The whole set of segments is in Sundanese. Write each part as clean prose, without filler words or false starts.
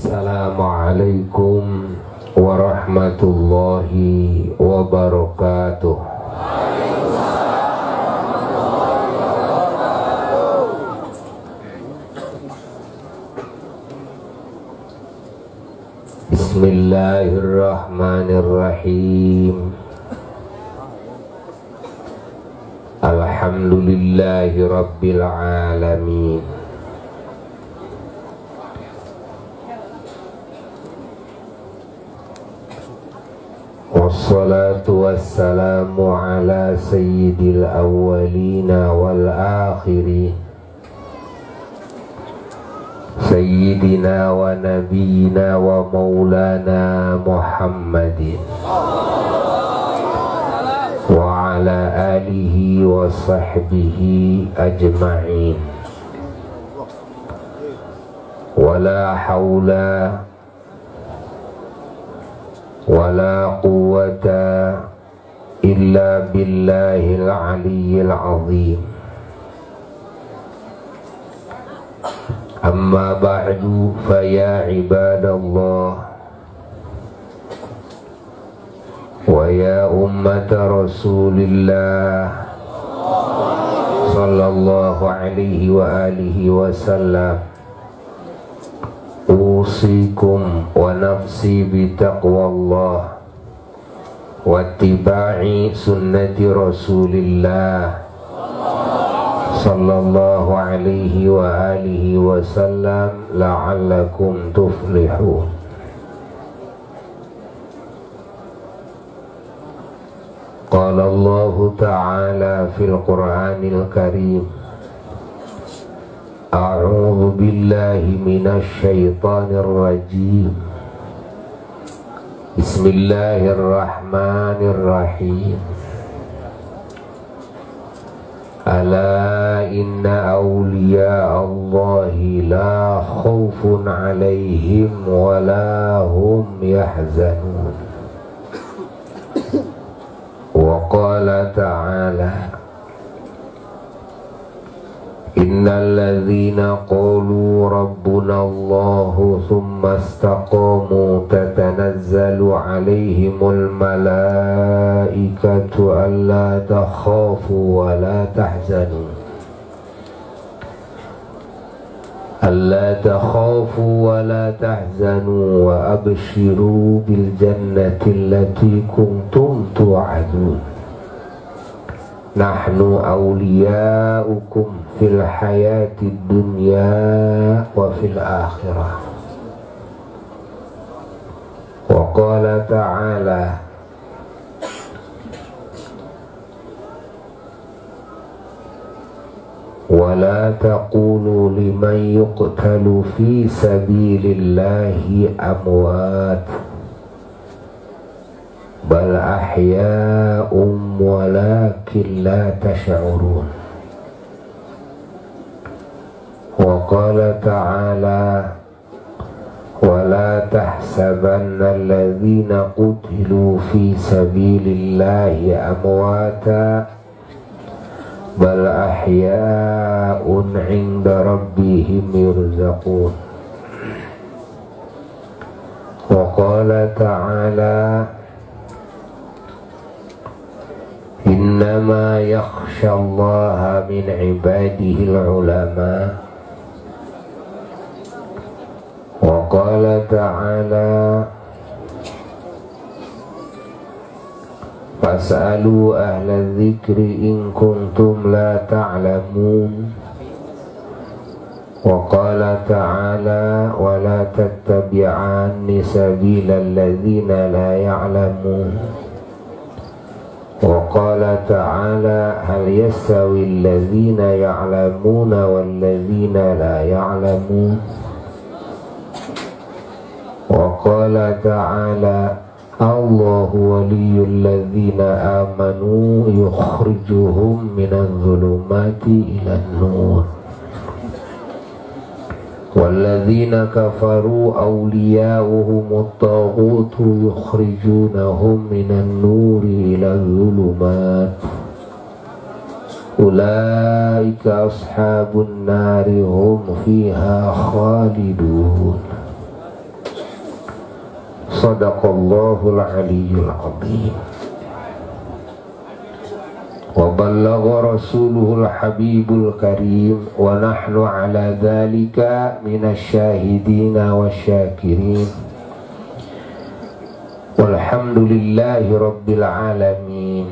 Assalamualaikum warahmatullahi wabarakatuh. Bismillahirrahmanirrahim. Alhamdulillahi rabbil alamin. Wassalatu wassalamu ala sayyidil awwalina wal akhirin, sayyidina wa nabiyyina wa maulana Muhammadin wa ala alihi wa sahbihi ajma'in. Wala hawla wala quwwata illa billahil aliyyil azim. Amma ba'du, fa ya ibadallah wa ya ummata rasulillah sallallahu alaihi wa alihi wasallam, usikum wa nafsi bitaqwallah wa ittiba'i sunnati rasulillah sallallahu alaihi wa alihi wasallam la'allakum tuflihun. Qala Allahu ta'ala fil Qur'anil Karim, a'udzu billahi minasy syaithanir rajim. Bismillahirrahmanirrahim. Ala inna awliya Allahi la khaufun alaihim wa la hum yahzanun. Wa qala ta'ala, innal ladzina qalu rabbuna Allahu thumma istaqamu tatanazzalu alaihimul malaikatu alla takhafu wa la tahzanu, alla takhafu wa la tahzanu wa abshiru bil jannati allati kuntum tu'adun. Nahnu awliya'ukum fil hayati dunya wa fil akhirah. Wa qala ta'ala, wa la taqulu liman yuqtalu fi sabilillahi amwat bal ahya'um walakin la tash'urun. Wa qala ta'ala, wa la tahsabanna alladhina qutilu fi sabilillahi amwata bal ahya'un 'inda rabbihim yurzaqun. Wa qala ta'ala, innama yakhsha Allaha min ibadihi al-ulama. Wa qala ta'ala, fas'alu ahla dzikri in kuntum la ta'lamun. Wa qala ta'ala, wa la tattabi'anni sabila alladhina la ya'lamun. Wa qala ta'ala, hal yastawi alladhina ya'lamuna walladhina la ya'lamun. Wa qala ta'ala, Allahu waliyyul ladzina amanu yukhrijuhum minadh dhulumati ilan nur walladzina kafaru awliya'uhumut taghutu yukhrijunahum minan nuri ilal dhulumat ulaika ashabun nari hum fiha khalidun. Sadaqallahul aliyyul azim. Wa ballagha rasuluhul habibul karim. Wa nahnu ala dhalika minasyahidina wasyakirin. Walhamdulillahi rabbil alamin.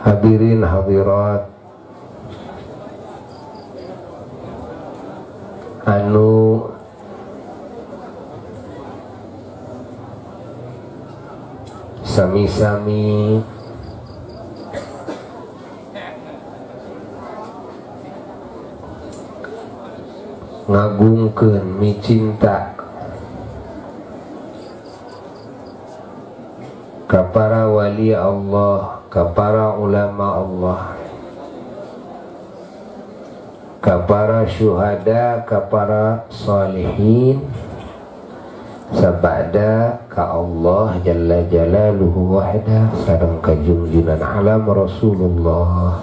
Hadirin hadirat anu sami-sami ngagungkeun micinta ka para wali Allah, ka para ulama Allah, ka para syuhada, ka para salihin, sabada ka Allah jalla jalaluhu wahda sareng kajungjunan alam Rasulullah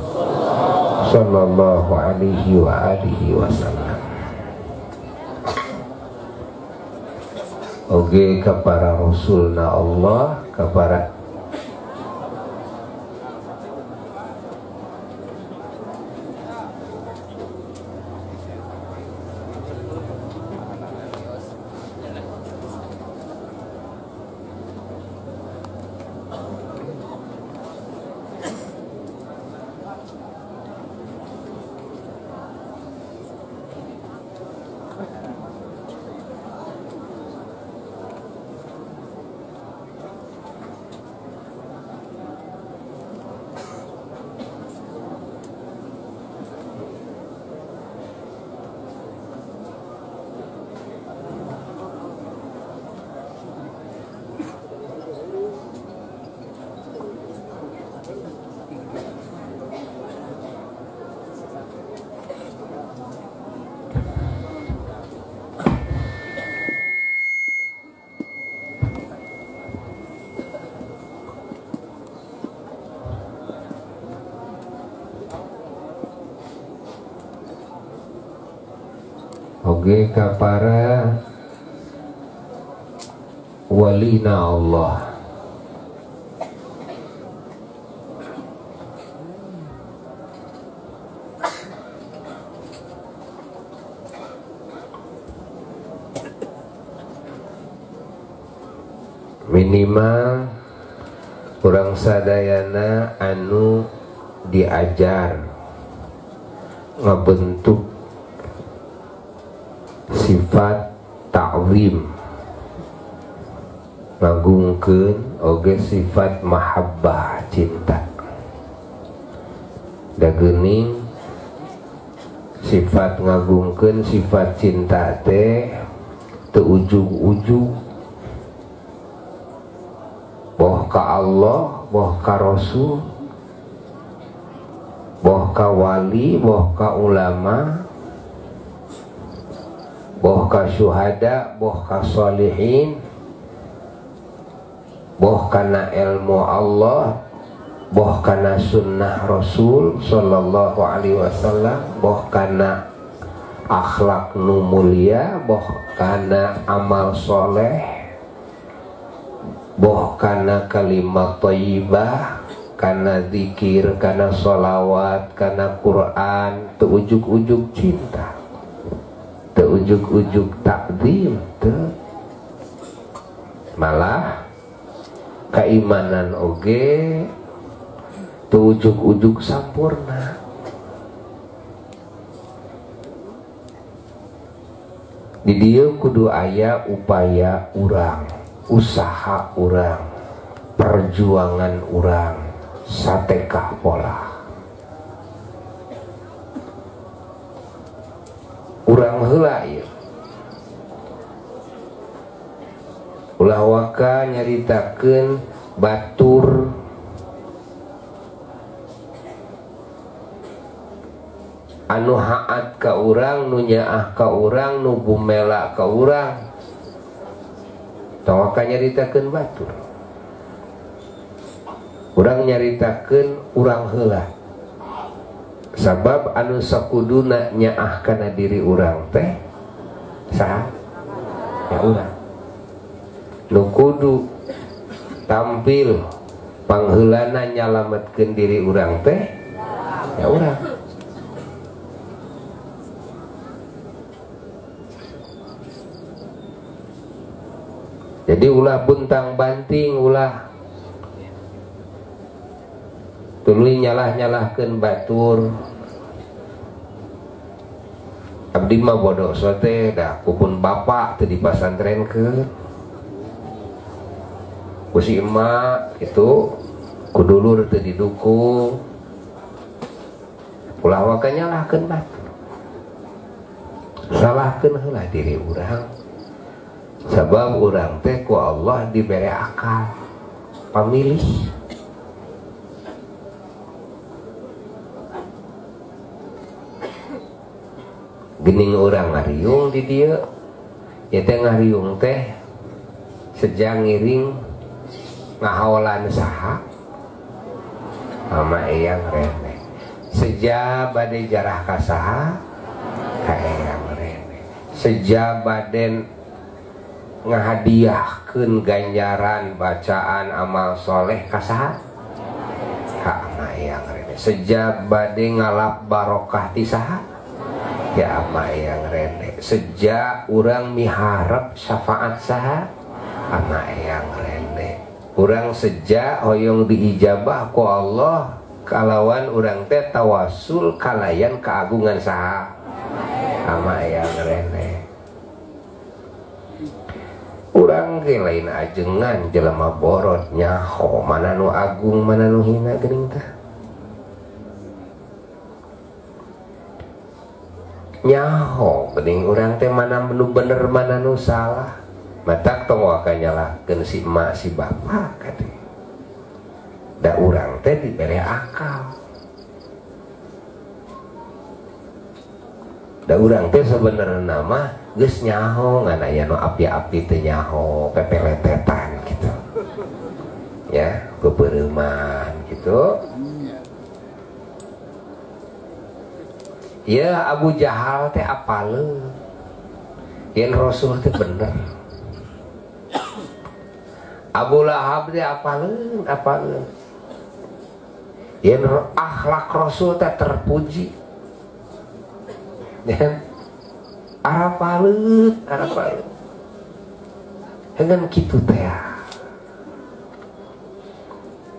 sallallahu alaihi wa alihi wasallam. Oge ka para rasulna Allah, ka para oge ka para walina Allah. Minimal urang sadayana anu diajar ngabentuk sifat ta'zim, ngagungkeun oge sifat mahabbah, cinta. Da geuning sifat ngagungkeun sifat cinta teh teu ujug-ujug boh ka Allah, boh ka Rasul, boh ka wali, boh ka ulama, boh ka syuhada, boh ka sholihin, boh kana ilmu Allah, boh kana sunnah Rasul sallallahu alaihi wasallam, boh kana akhlak nu mulia, boh kana amal soleh, boh kana kalimat thayyibah, kana zikir, kana sholawat, kana Quran, teu ujug-ujug cinta, teu ujug-ujug takzim, teu. Malah keimanan oge teu ujug-ujug sampurna. Di dieu kudu aya upaya urang, usaha urang, perjuangan urang, satekah pola. Urang heula ieu. Ulah waka nyaritakeun batur anu haat ka urang, nu nyaah ka urang, nu bumela ka urang. Tong waka nyaritakeun batur. Urang nyaritakeun urang heula. Sabab anu sakuduna nyaah kana diri urang teh saha? Ya urang nu kudu tampil pangheulana nyalametkeun diri urang teh ya urang. Jadi ulah buntang banting, ulah tuluy nyalah-nyalahkeun batur. Abdi mah bodoh sote dah kupun bapak teu dipasantrenkeun. Ku si emak itu ku dulur teu didukung. Ulah waka nyalahkeun batur. Salahkeun heula diri urang. Sebab urang teh ku Allah dibere akal pamilih. Gening urang ngariung di dieu, ya teh ngariung teh sejang ngiring ngahaolan saha sama eyang rene. Seja bade jarah ka saha ka eyang rene. Seja baden ngahadiahkeun ganjaran bacaan amal soleh ka saha ka ama eyang rene. Seja bade ngalap barokah ti saha ya ama eyang rene. Seja urang miharep syafaat saha ama eyang rene. Urang seja hoyong diijabah ku Allah kalawan urang teh tawasul kalayan keagungan saha ama eyang rene. Urang ge lain ajengan jelema borot nyaho mana nu agung mana nu hina geuning tah. Nyaho geuning urang teh mana nu bener mana nu salah. Matak tong waka nyalahkeun si emak si bapak kade. Da urang teh dibere akal. Da urang teh sebenarna mah geus nyaho ngan aya nu api-api teu nyaho pepeletetan gitu. Ya, bebereuman gitu. Ya Abu Jahal teh apaleun. Yen Rasul teh bener. Abu Lahab teh apaleun, apaleun. Yen akhlak Rasul teh terpuji. Ya. Arapaleun, arapaleun. Dengan kitu teh.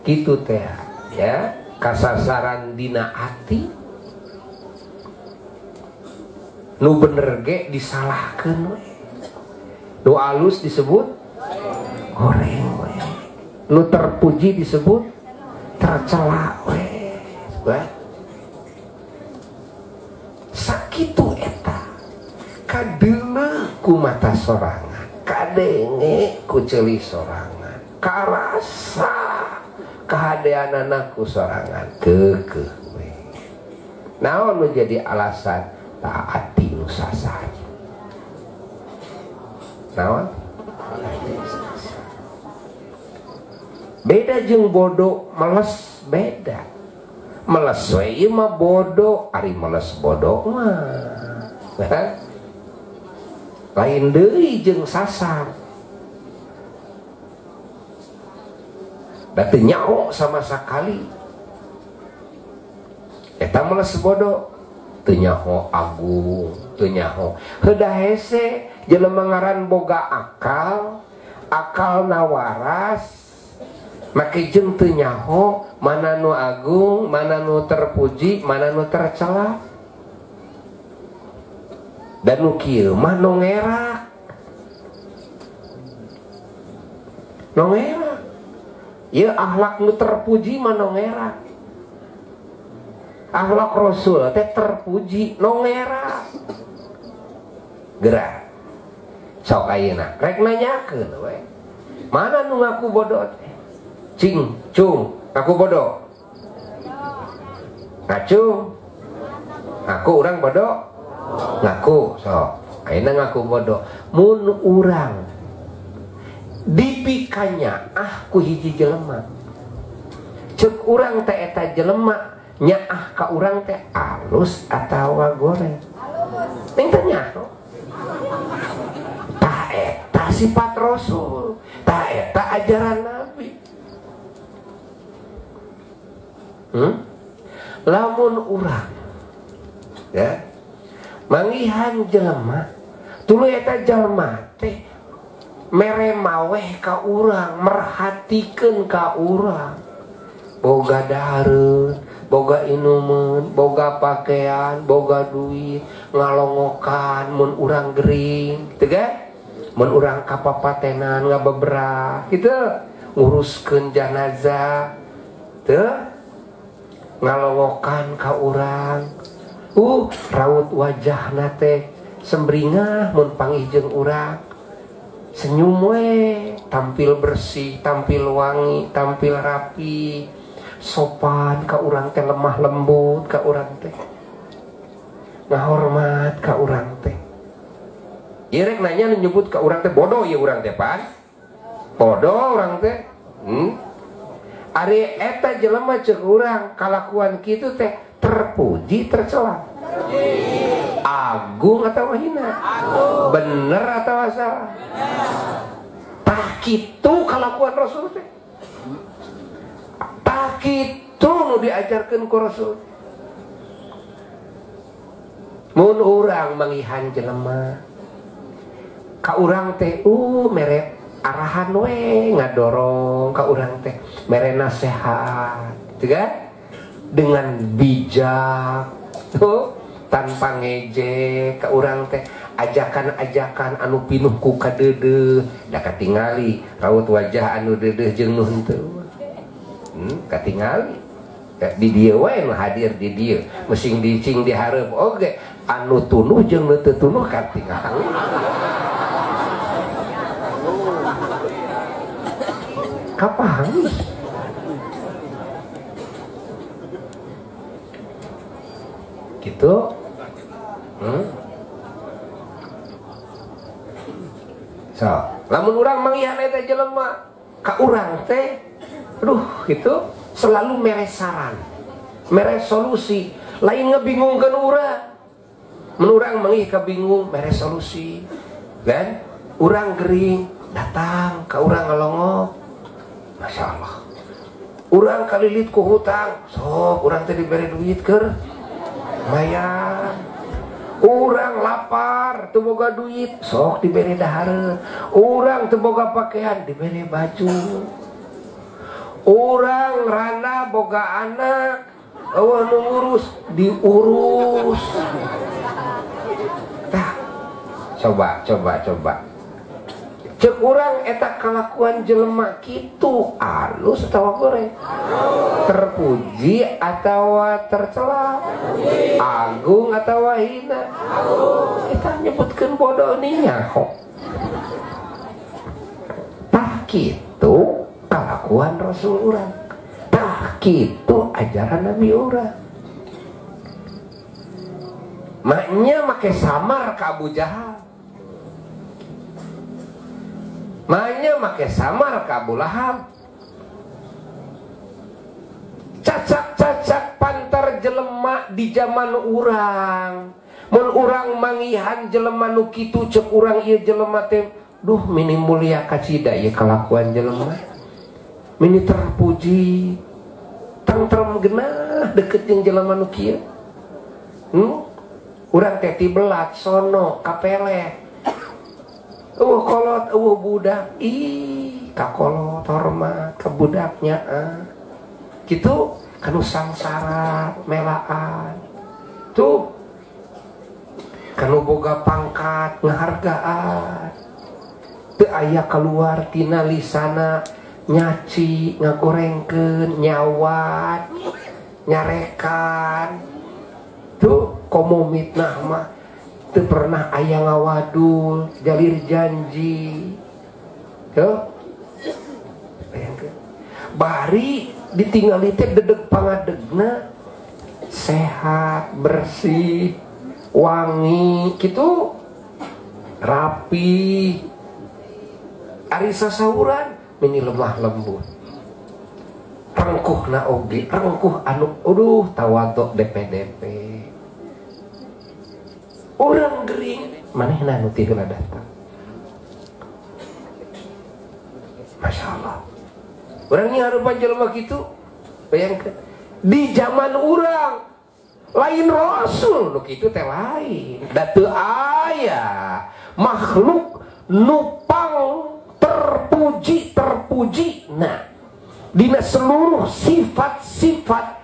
Kitu teh, ya, kasasaran dina ati. Nu bener ge disalahkeun we. Nu alus disebut goreng we. Nu terpuji disebut tercela we. Sakitu eta. Kadeuleu ku mata sorangan, kadenge ku ceuli sorangan, karasa kahadeanana ku sorangan, keukeuh we. Naon nu jadi alasan taati nu sasar? Naon? Beda jeung bodoh meles beda. Meles we ieu mah bodoh, ari meles bodoh mah. Lain deui jeung sasar. Da teu nyaho sama sakali. Eta meles bodoh, teu nyaho agung, teu nyaho. Heudah hese jelema ngaran boga akal, akalna waras, make jeung teu nyaho mana nu agung, mana nu terpuji, mana nu tercela. Dan nu kieu mah nu ngerak. Nu ngerak. Ieu akhlak nu terpuji mah nu ngerak. Akhlak Rasul teh terpuji nu ngerak. Gerak. Sok ayeuna rek nanyakeun we. Mana nu ngaku bodoh teh? Cing, cung, ngaku bodoh. Ngacung. Ngaku urang bodoh. Ngaku sok. Ayeuna ngaku bodoh. Mun urang dipikanya ah ku hiji jelema. Ceuk urang teh eta jelema nyaah ka urang teh alus atawa goreng. Alus. Ning teh nyaho. Tah eta. sifat Rasul. Tah eta ajaran Nabi. Lamun urang ya manggihan jelema tuluy eta jelema teh mere maweh ka urang, merhatikeun ka urang, boga dahareun, boga inumeun, boga pakaian, boga duit, ngalongokan mun urang gering, gitu kan? Mun urang kapapatenan ngabeberah, gitu, nguruskeun janazah, teu ngalongokan ka urang. Raut wajahna teh sembringah mun panggih jeung urang. Senyum we, tampil bersih, tampil wangi, tampil rapi, sopan ka urang teh, lemah lembut ka urang teh, ngahormat ka urang teh. Ieu rek nanya nyebut ka urang teh bodoh ieu urang teh pan? Bodoh urang teh. Ari eta jelema ceuk urang kalakuan kitu teh terpuji tercela. Agung atau hina? Agung. Bener atau salah? Tah kitu kalakuan Rasul teh. Tah kitu nu diajarkeun ku Rasul. Mun urang manggihan jelema ka urang teh mere arahan we ngadorong ka urang teh, mere nasihat, gitu kan? Dengan bijak tuh, tanpa ngejek ka urang teh, ajakan-ajakan anu pinuh ku kadeudeuh, da katingali raut wajah anu deudeuh jeung nu henteu. Katingali di dieu we nu hadir di dieu, mesing dicing di hareup oge anu tunuh jeung nu teu tunuh katingali. Kapanggih. Gitu. So, lamun urang manggihan eta jelema ka urang teh aduh gitu selalu mere saran, mere solusi, lain ngebingungkeun urang. Mun urang manggih kabingung mere solusi. Kan? Urang gering datang ka urang ngalongok. Masya Allah. Urang kalilit ku hutang, sok urang teh dibere duit keur mayar. Urang lapar teu boga duit, sok dibere dahareun. Urang teu boga pakaian, dibere baju. Urang randa boga anak, eueuh nu ngurus, diurus. Tah, coba. Cek urang eta kalakuan jelema kitu alus atawa goreng? Terpuji atawa tercela? Agung atawa hina? Eta nyebutkeun bodoh nih nyaho. Tah kitu kalakuan Rasul urang. Tah kitu ajaran Nabi urang. Maknya make samar ka Abu Jahal. Maknya make samar ka Abu Lahab. Cacak-cacak pantar jelema di zaman urang. Mun urang manggihan jelema nu kitu ceuk urang ieu jelema teh duh mini mulia kacida ieu kalakuan jelema. Mini terpuji. Tentrem genah deket jeung jelema nu kieu. Urang teh tibelat sono kapelet. Eueuh kolot, eueuh budak, ih kakolot hormat ka budaknya ah. Kitu kanu sangsara melaan. Tuh kanu boga pangkat ngahargaan. Teu aya keluar tina lisana nyaci, ngagorengkeun, nyawat, nyarekan. Tuh komo mitnah mah teu pernah aya ngawadul, jalir janji. Tuh. Bayangkeun. Bari ditinggali teh dedeg pangadegna sehat, bersih, wangi, kitu rapi. Ari sasauran mini lemah lembut. Rengkuhna oge, rengkuh anu aduh tawaduk DPDP. Orang gering manehna nu ti heula datang. Masya Allah. Urang nyarupan jelema kitu, bayangkeun di zaman urang lain rasul nu kitu teh lain. Da teu aya makhluk nu pang terpuji terpuji. Nah, dina seluruh sifat-sifat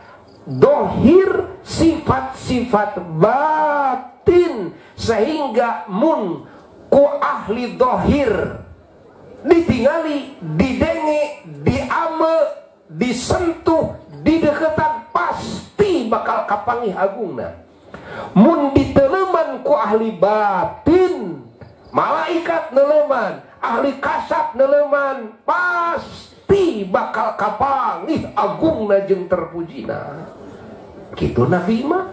dohir, sifat-sifat batin, sehingga mun ku ahli dohir ditingali, didenge, diame, disentuh, dideketan, pasti bakal kapanggih agungna. Mun diteleman ku ahli batin, malaikat neleman, ahli kasab neleman, pasti bakal kapanggih agungna jeung terpujina. Kitu Nabi mah.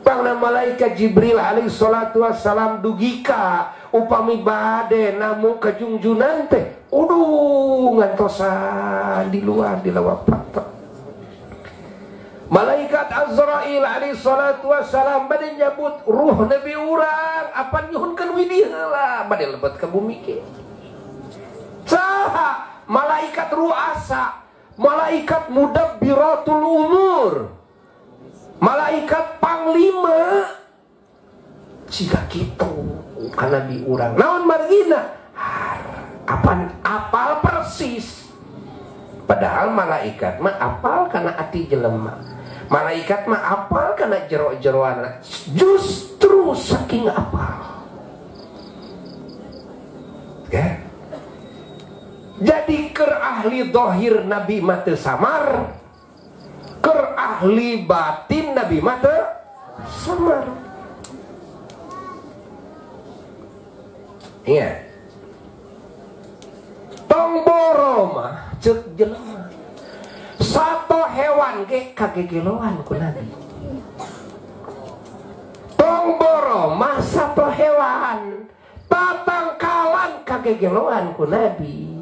Pangna malaikat Jibril alaihi salatu wassalam dugika upami bade namu kajungjunan teh uduh ngantosan di luar di lawang patok. Malaikat Azrail alaihi salatu wassalam bade nyabut ruh nabi urang apan nyuhunkeun widih heula bade lebet ka bumi ke. Saha malaikat ruasa, malaikat mudabbiratul umur, malaikat panglima jika kitu kana di urang naon margina apan apal persis. Padahal malaikat mah apal kana ati jelema, malaikat mah apal kana jero-jeroan, justru saking apal ya. Jadi keur ahli dohir nabi mah teu samar, keur ahli batin nabi mah teu samar. Iya. Tong boro mah ceuk jelema. Sato hewan ge kagegeloan ku nabi. Tong boro mah sato hewan tatangkalan kagegeloan ku nabi.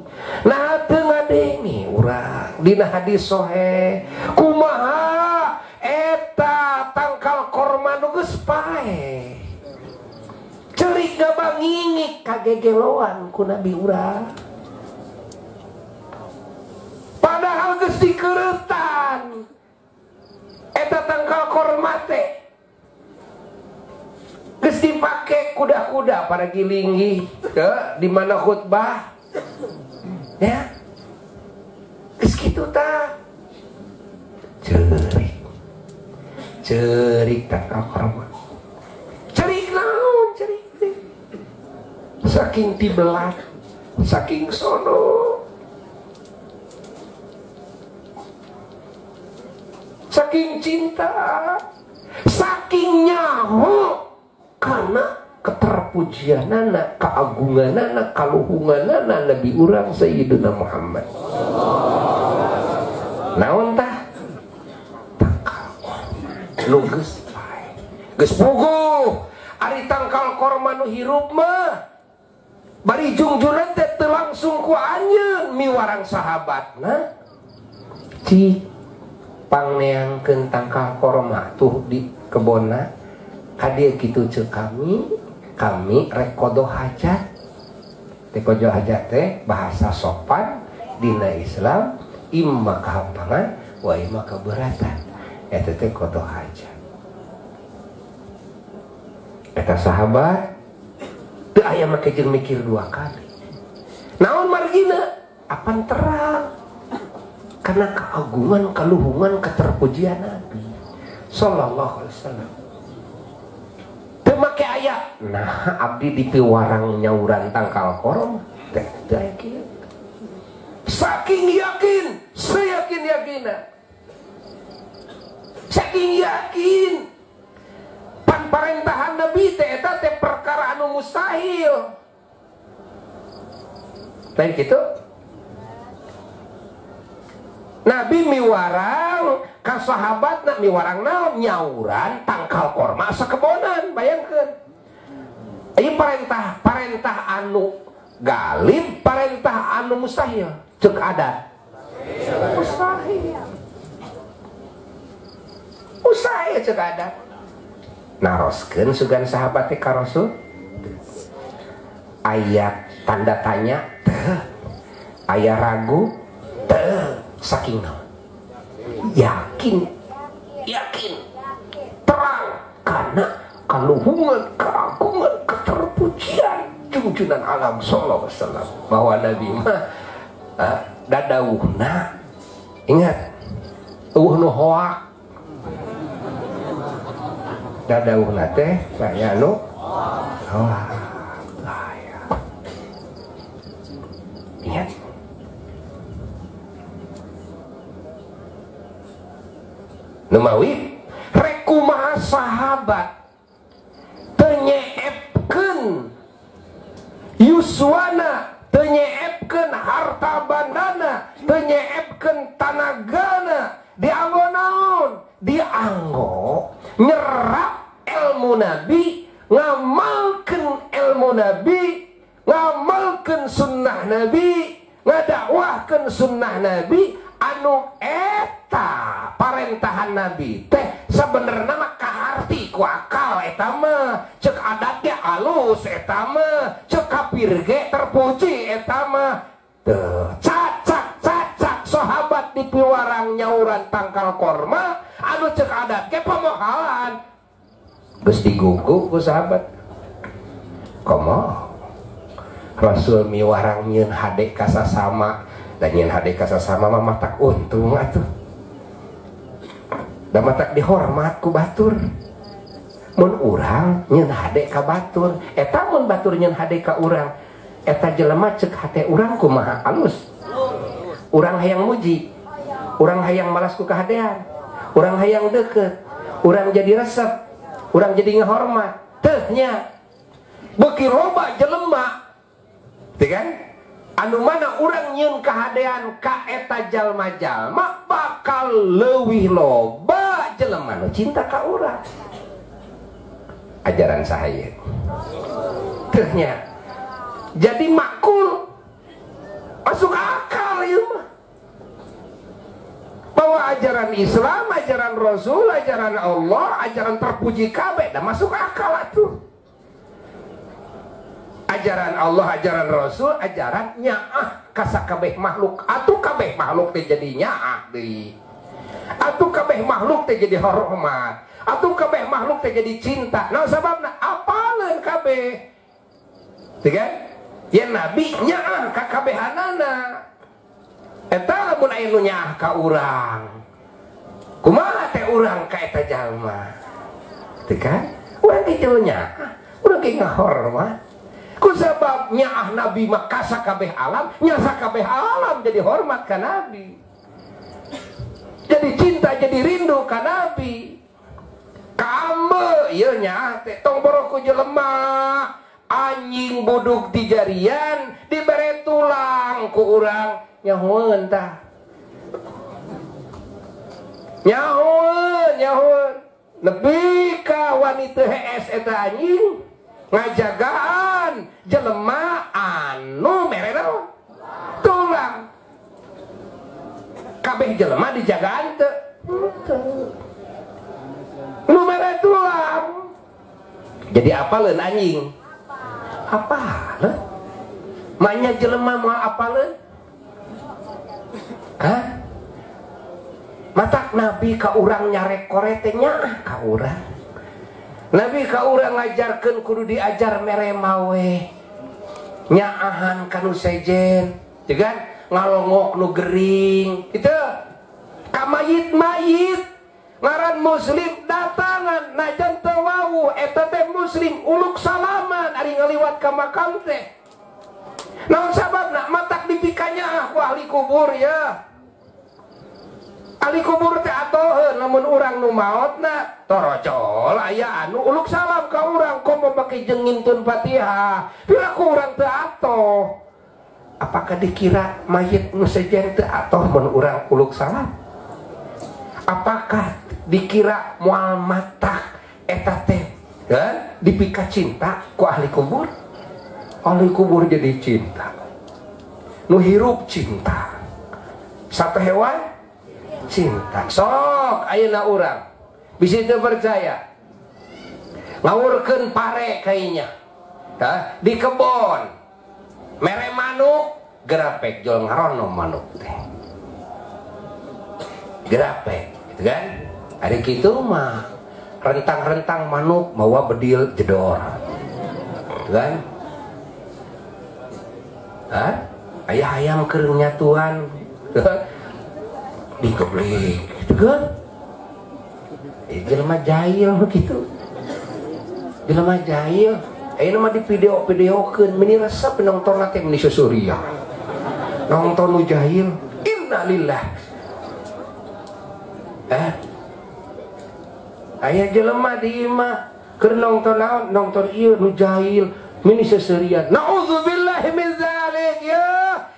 Nah teu ngadenge urang dina hadis soheh kumaha eta tangkal korma nu geus paeh cerik ngabangingik kagegeloan ku nabi urang. Padahal geus dikeureutan eta tangkal korma teh geus dipake kuda-kuda pada gilinggih ke di mana khutbah ya. Geus kitu tah cerik cerik tangkal korma, cerik naon cerik teh saking tibelat, saking sono, saking cinta, saking nyaho karena keterpujianana, keagunganana, kaluhunganana Nabi urang Sayyidina Muhammad. Naon tah? Tangkal korma nu geus paeh, geus puguh. Ari tangkal korma nu hirup mah bari jungjunan teh teu langsung ku anjeun miwarang sahabatna. Cik pangneangkeun tangkal korma tuh di kebonna kadieu kitu ceuk kami rek kodo hajat. Teh kodo hajat teh bahasa sopan dina Islam, imma kahampangan wa imma keberatan. Eta teh kodo hajat. Eta sahabat teu aya make jeung mikir dua kali. Naon margina? Apan terang karena keagungan, kaluhungan, keterpujian Nabi sallallahu alaihi wasallam. Teu make aya nah abdi dipiwarang nyauran tangkal korma teh teu aya kieu. Saking yakin, seyakin-yakina, saking yakin pan parentahan Nabi teh eta teh perkara anu mustahil. Lain kitu Nabi miwarang ka sahabatna miwarang naon nyauran tangkal korma sakebonan. Bayangkeun ieu parentah, parentah anu galib, parentah anu mustahil ceuk adat mustahil, mustahil ceuk adat. Naroskeun sugan sahabat teh ka Rasul ayat tanda tanya teu, aya ragu teu, saking naon yakin, yakin terang karena kaluhungan, keagungan, keterpujian junjunan alam sallallahu alaihi wasallam bahwa Nabi mah dadawuhna ingat eueuh nu hoak dadawuhna teh saya nu hoak. Ingat Numawi rek kumaha sahabat teu nyeepkeun yuswana, teu nyeepkeun harta bandana, teu nyeepkeun tanagana, dianggo naon? Dianggo nyerap ilmu Nabi, ngamalkeun ilmu Nabi, ngamalkeun sunnah Nabi, ngadakwahkeun sunnah Nabi anu eta parentahan Nabi teh sebenarnya mah kaharti ku akal eta mah, cek adatnya alus eta mah, cek kafir ge terpuji eta mah. Teu cacak-cacak sahabat di piwarang nyauran tangkal korma anu cek adat ge pamohalan geus digugu ku sahabat. Komo Rasul miwarang nyeun hade ka sasama, dan nyeun hade ka sasama mah matak untung atuh. Da matak dihormat ku batur. Mun urang nyeun hade ka batur, eta mun batur nyeun hade ka urang, eta jelema cek hate urang kumaha alus. Urang hayang muji, urang hayang malas ku kahadean, urang hayang deket, urang jadi resep, urang jadi ngehormat. Teuh nya beuki loba jelema teu kan? Anu mana urang nyeun kahadean ka eta jalma-jalma bakal leuwih loba jelema nu cinta ka urang. Ajaran saha ieu? Teuh nya. Jadi makul, masuk akal ieu mah. Bahwa ajaran Islam, ajaran Rasul, ajaran Allah, ajaran terpuji kabeh, dah masuk akal atuh. Ajaran Allah, ajaran Rasul, ajaran nyaah kasakabeh makhluk. Atuh kabeh makhluk teh jadi nyaah deui. Atuh kabeh makhluk teh jadi hormat. Atuh kabeh makhluk teh jadi cinta. Nah sababna apaleun kabeh. Teu kan? Ya Nabi nyaah ka kabehanana. Eta lamun aya nu nyaah ka urang. Kumaha teh urang ka eta jalma? Teu kan? Urang ge nyaah, urang ge ngahormat. Kusabab nyaah Nabi mah kasakabeh alam, nyasakabeh alam jadi hormat ka Nabi. Jadi cinta, jadi rindu ka Nabi. Kaambe ieu nyaah teh tong boro ku jelema anjing buduk di jarian dibere tulang ku urang nyahoeun tah. Nyahoeun, nyahoeun. Nepi ka wanita hees eta anjing ngajagaan jelema anu mere naon? Tulang. Kabeh jelema dijagaan teu? Teu. Nu mere tulang. Jadi apaleun anjing? Apaleun? Manya jelema moal apaleun? Hah? Matak Nabi ka urang nyarek kore teh nyaah ka urang. Nabi ka urang ngajarkeun kudu diajar mere mawe. Nyaahan ka nu sejen, teu kan? Ngalongok nu gering, kitu. Ka mayit-mayit ngaran muslim datangan najan teu wawuh eta teh muslim uluk salaman ari ngaliwat ka makam teh. Naon sababna? Matak dipikanya ku ahli kubur ya. Ahli kubur teh atoheun lamun urang nu maotna torojol aya anu uluk salam ka urang komo make jeung ngintun Fatihah. Piraku urang teu atoh. Apakah dikira mayit nu sejen teu atoh mun urang uluk salam? Apakah dikira moal matak eta teh dipika cinta ku ahli kubur? Ahli kubur jadi cinta, nu hirup cinta, satu hewan cinta. Sok ayeuna urang bisi teu percaya ngawurkeun pare kayaknya di kebon Mere manuk gerapek jol ngarono manuk teh. Gerapek, gitu kan? Ari kitu mah rentang-rentang manuk mawa bedil jedor. Gitu kan? Hah? Aya hayam keur nyatuan. Dikeblik, gitu kan? Jelema jahil begitu. Jelema jahil. Ayeuna mah di video-videokeun meni resep nonton teh meni susuria. Nonton nu jahil. Innalillah. Aya jelema di imah keur nonton naon? Nonton ieu nu jahil meni seserian. Nauzubillahi min zalik. Ya,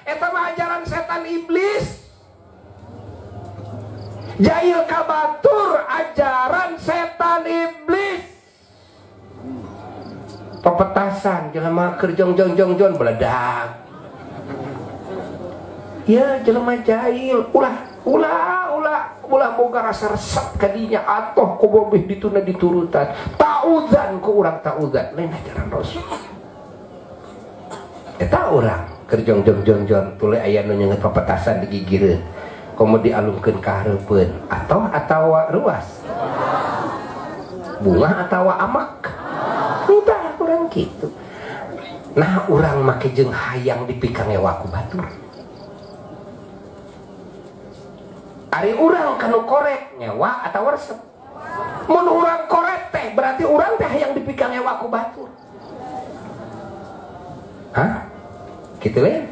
eta mah ajaran setan iblis. Jahil kabatur ajaran setan iblis. Pepetasan jelema keur jong-jong-jong-jong beledak. Ya jelema jahil ulah ulah ulah ulah boga rasa resep kadinya atoh kobobeh dituna diturutan. Ta'udzan ku urang ta'udzan lain ajaran Rasul. Eta urang keur jong-jong-jong-jong tuluy aya nu nyeungeut pepetasan digigireun. Komo dialungkeun ka hareupeun atoh atawa ruas. Bunga atawa amak. Entah urang kitu. Nah urang make jeung hayang dipikangewa ku batur. Ari urang kanu korek ngewa atawa resep. Mun urang korek teh berarti urang teh hayang dipikangewa ku batur. Hah? Kitu lain?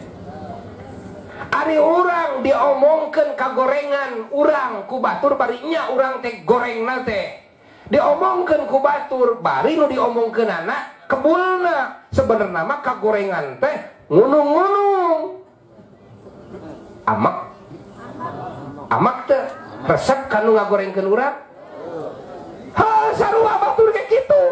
Ari urang diomongkeun kagorengan urang ku batur bari nya urang teh gorengna teh. Diomongkeun ku batur bari nu diomongkeun anak kebulna. Sebenarna mah kagorengan teh ngunung-ngunung. Amak amak teh resep kanu ngagorengkeun urang. Ha sarua batur kayak kitu.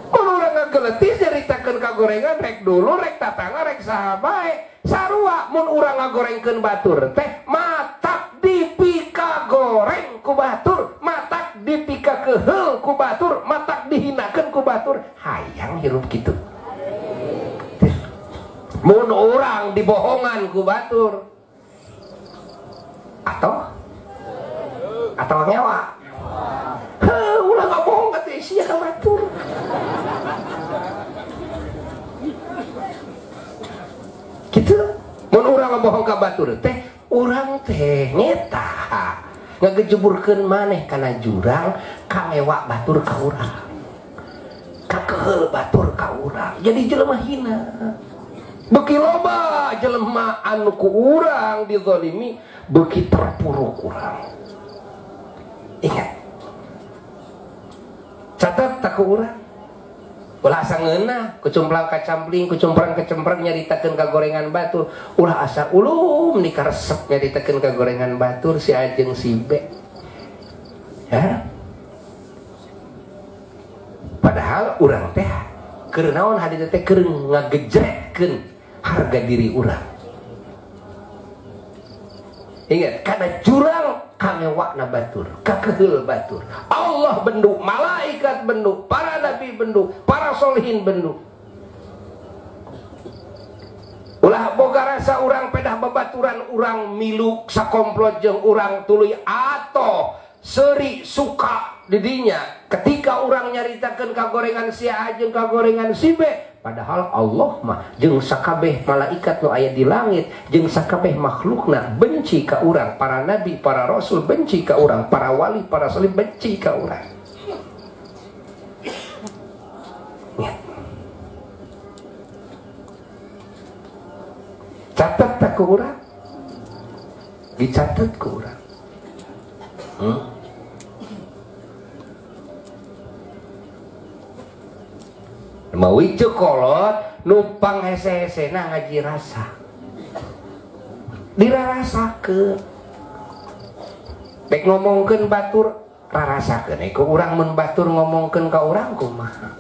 Mun urang ngageletis nyaritakeun kagorengan rek dulu rek tatangga rek saha bae. Sarua mun urang ngagorengkeun batur teh matak dipika goreng ku batur, matak dipika keheul ku batur, matak dihinakeun ku batur. Hayang hirup kitu. Mun urang dibohongan ku batur atau ngewa. Heuh, ulah ngabohong ka teh sia ka batur. Kitu. Mun urang ngabohong ka batur teh, urang teh nyeta ngagejeburkeun maneh kana jurang, kangewa batur ka urang. Kakeheul batur ka urang. Jadi jelema hina. Beuki loba jelema anu ku urang dizalimi, beuki terpuruk urang. Ingat. Catat tak ku urang. Ulah asa ngeunah, kucumplang kacampling, kucumprang kecemprang nyaritakeun ka gorengan batur. Ulah asa ulum ni karesep nyaritakeun ka gorengan batur si A jeung si B. Ya. Padahal urang teh keur naon hadis teh keur ngagejretkeun harga diri urang. Ingat, kana jurang kangewakna batur, kakeheul batur. Allah bendu, malaikat bendu, para nabi bendu, para solihin bendu. Ulah boga rasa urang pedah babaturan urang milu sakomplot jeung urang tuluy atau seri suka didinya ketika urang nyaritakeun kagorengan si A jeung kagorengan si B. Padahal Allah mah jeung sakabeh malaikat nu aya di langit jeung sakabeh makhlukna benci ka urang, para nabi, para rasul benci ka urang, para wali, para salih benci ka urang. Ya. Catat tak ku urang? Dicatat ku urang. Mawi kolot numpang hese-hesena ngaji rasa. Dirarasakeun. Dek ngomongkeun batur rarasakeun. Ku urang mun batur ngomongkeun ka urang kumaha?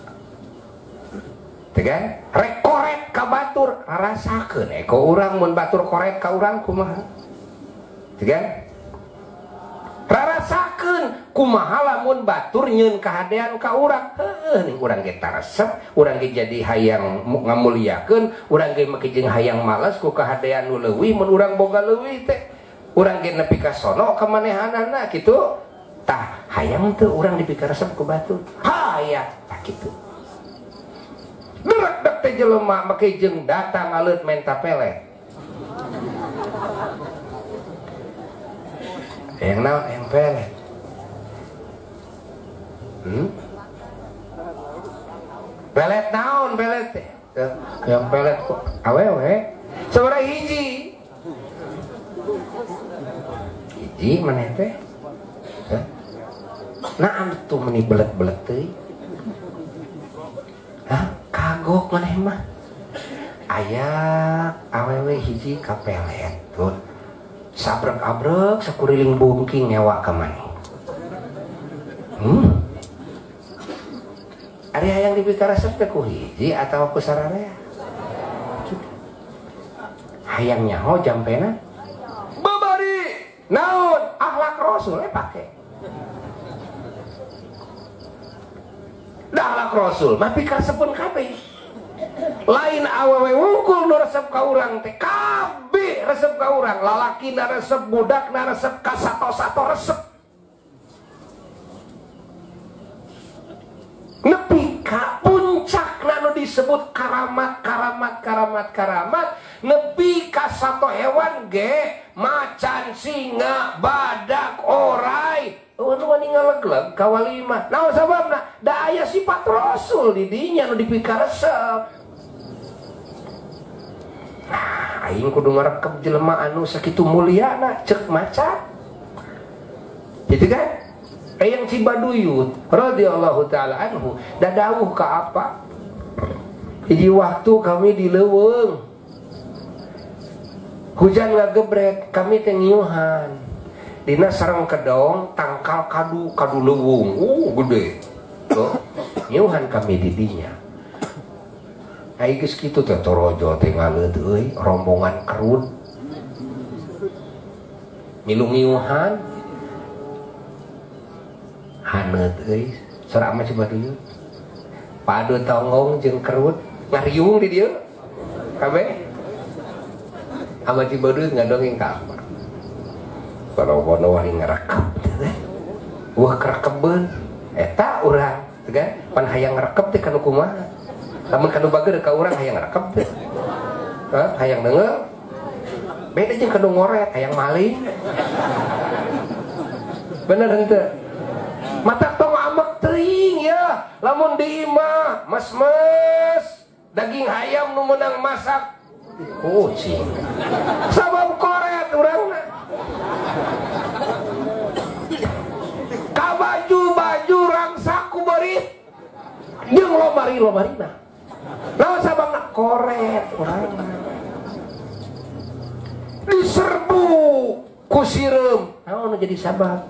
Teu kan? Rek koret ka batur rarasakeun. Ku urang mun batur koret ka urang kumaha? Teu kan? Rarasakeun kumaha lamun batur nyeun kahadean ka urang. Heueuh ning urang ge taresep, urang ge jadi hayang ngamuliakeun, urang ge make jeung hayang males ku kahadean nu leuwih mun urang boga leuwih teh. Urang ge nepi ka sono ka manehanana kitu. Tah hayang teu urang dipikaresep ku batur. Hayang tah kitu. Derek-dek teh jelema make jeung datang ngaleut menta pelet. Yang naon yang pelet? Pelet naon pelet teh? Yang pelet kok awewe? Sabaraha hiji? Hiji maneh teh? Nah tuh meni belet-belet teuing. Hah? Kagok maneh mah. Aya awewe hiji ka pelet tuh. Sabrek-abrek sakuriling bungking ngewa ka maneh. Ari hayang dipikaresep teh ku hiji atawa ku sararea? Hayang nyaho jampena? Babari! Naon? Akhlak Rasul pake. Dah akhlak Rasul mah pikaresepun kabeh. Lain awewe wungkul nu resep ka urang teh, kabeh resep ka urang, lalaki na resep, budak na resep, ka sato-sato resep. Nepi ka puncakna nu disebut karamat karamat karamat karamat, nepi ka sato hewan ge, macan, singa, badak, orai, nu wani ngalegleg ka wali mah. Naon sababna? Da aya sifat Rasul di dinya nu dipikaresep. Nah, aing kudu ngarekep jelema anu sakitu mulyana ceuk macan. Gitu kan? Eyang Cibaduyut radhiyallahu taala anhu dadawuh ka apa? Hiji waktu kami di leuweung. Hujan ngagebrek, kami teh ngiuhan. Dina sareng kedong tangkal kadu kadu leuweung. Gede. Tuh, ngiuhan kami di dinya. Ai geus kitu teh torojo teh ngaleut euy, rombongan kerut. Milu ngiuhan. Haneut euy, sora mah Cibaduyut. Padu tonggong jeung kerut ngariung di dieu. Kabeh. Ama Cibaduyut ngadongeng ka apa? Boro-boro wari ngarekep teh. Wah kerekebeun eta urang, teh kan? Pan hayang ngarekep teh kanu kumaha? Lamun kanu bager ka urang hayang ngarekep teh. Hah, hayang deungeu. Beda jeung kanu ngoret, hayang maling. Bener henteu? Mata tong amek teuing ya, lamun di imah mas-mas daging hayam nu meunang masak kucing. Sabab koret urangna. Ka baju-baju rangsak ku beurit jeung lomari-lomarina. Naon sababna? Koret urangna. Diserbu ku sireum. Naon nu jadi sabab?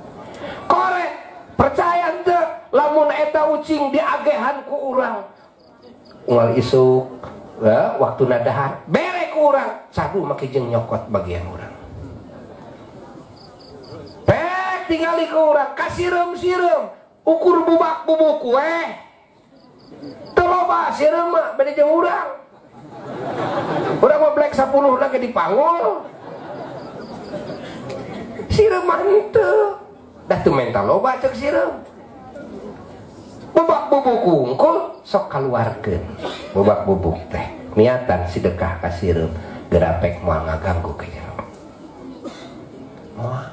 Koret. Percaya henteu lamun eta ucing diagehan ku urang. Unggal isuk waktu nadahar bere ku urang, cadu make jeung nyokot bagian urang. Pek tingali ku urang, kasireum-sireum, ukur bubak-bubuk we. Teu loba sireum mah beda jeung urang. Urang mah blek 10 na ge dipanggul. Sireum mah henteu. Dah tuh mental loba cek sireum. Bubak bubuk wungkul sok kaluarkeun. Bubak bubuk teh niatan sedekah ka sireum gerapek moal ngaganggu ka jero. Moal.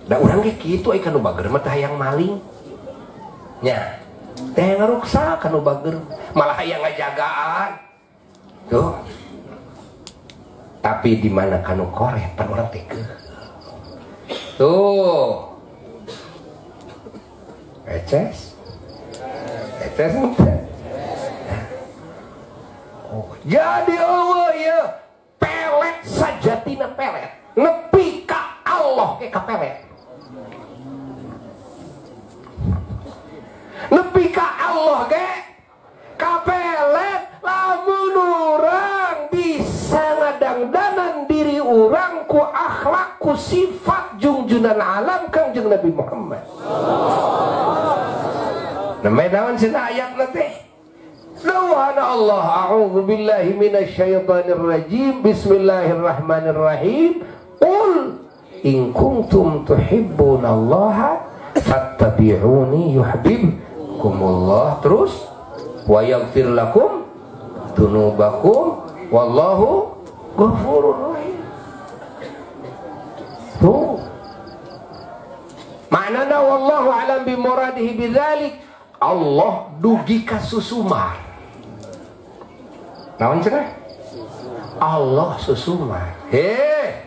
Da urang ge kitu ai kanu bager mah teh hayang maling. Nya, teh ngaruksa kanu bager, malah hayang ngajagaan. Tuh. Tapi di mana kanu koret pan urang teh keuh. Tuh. Eces. Eces henteu. Oh, jadi eueuh ieu pelet sajatina pelet. Nepi ka Allah ke ka pelet. Nepi ka Allah ge ka pelet lamun urang bisa ngadangdanan diri urang ku ku akhlak ku sifat jungjunan alam Kangjeng Nabi Muhammad. Namanya naon cenah ayatna teh? Dawuhana Allah, a'udzu billahi minasyaitonir rajim, bismillahirrahmanirrahim. Qul in kuntum tuhibbunallaha fattabi'uni yuhibbukumullah. Terus wa yaghfir lakum dzunubakum wallahu ghafurur rahim. Tuh. Maknana wallahu alam bi muradihi bidzalik. Allah dugi ka susumar. Naon cenah? Allah susumar. Heh.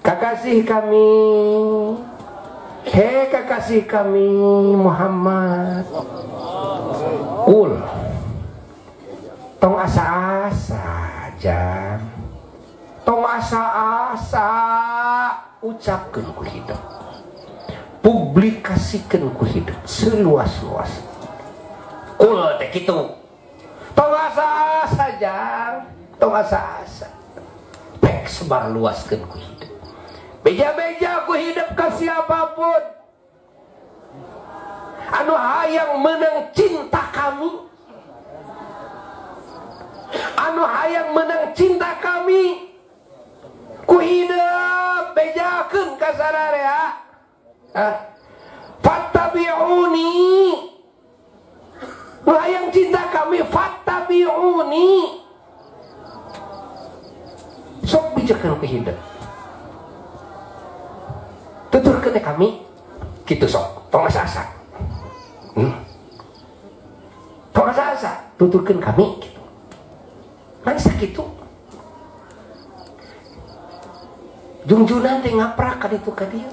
Kakasih kami. Heh, kakasih kami Muhammad. Kul. Tong asa-asa jam. Tong asa-asa ucapkeun ku hidup. Publikasikan ku hidup seluas-luas. Kul teh kitu. Tong asa-asa jang, tong asa-asa. Pek sebar luaskeun ku hidup. Beja-beja ku hidup ka siapapun. Anu hayang menang cinta kami. Anu hayang menang cinta kami. Ku hidup bejakeun ka sararea. Fattabi'uni. Nu hayang cinta kami fattabi'uni. Sok bijakeun ku hidup. Tuturkeun kami kitu sok, tong asa-asa. Tong asa-asa, tuturkeun kami kitu. Man sakitu. Jungjunan teh ngaprak ka ditu ka dieu.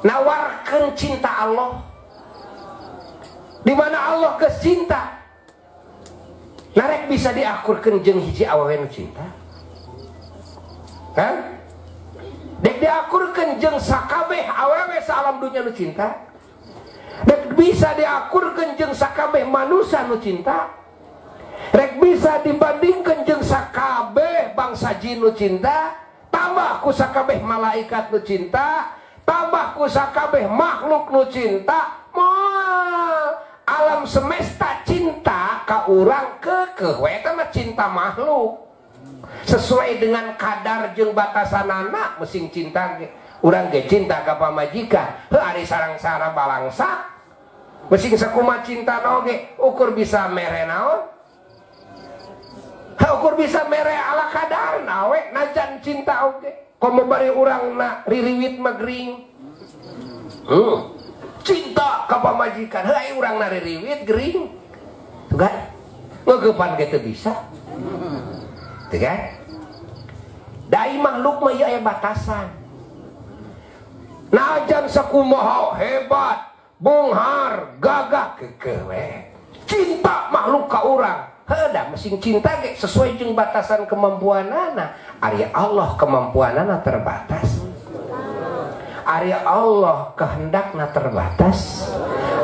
Nawarkeun cinta Allah. Di mana Allah geus cinta. Narek bisa diakurkeun jeung hiji awewe nu cinta. Hah? Dek diakurkeun jeung sakabeh awewe saalam dunya nu cinta. Dek bisa diakurkeun jeung sakabeh manusia nu cinta. Rek bisa dibandingkeun jeung sakabeh bangsa jin nu cinta, tambah ku sakabeh malaikat nu cinta, tambah ku sakabeh makhluk nu cinta. Moal alam semesta cinta ka urang keukeuh we eta mah cinta makhluk. Sesuai dengan kadar jeung batasanana mesing cinta ge. Urang ge cinta ka pamajikan, heuh ari sarang-sarang balangsa. Mesing sakumaha cinta oge ukur bisa mere naon? Heuh ukur bisa mere ala kadarna we najan cinta oge. Komo bari urangna ririwit mah gering. Cinta ka pamajikan, heuh ari urangna ririwit gering. Tuh kan? Ngeugepan ge teu bisa. Tuh kan? Dai makhluk mah ieu aya batasan. Najan sakumaha hebat, bonghar, gagah keukeuh we. Cinta makhluk ka urang. Heuh da mesing cinta ge sesuai jeung batasan kemampuanana. Ari Allah kemampuanana terbatas. Ari Allah kehendakna terbatas.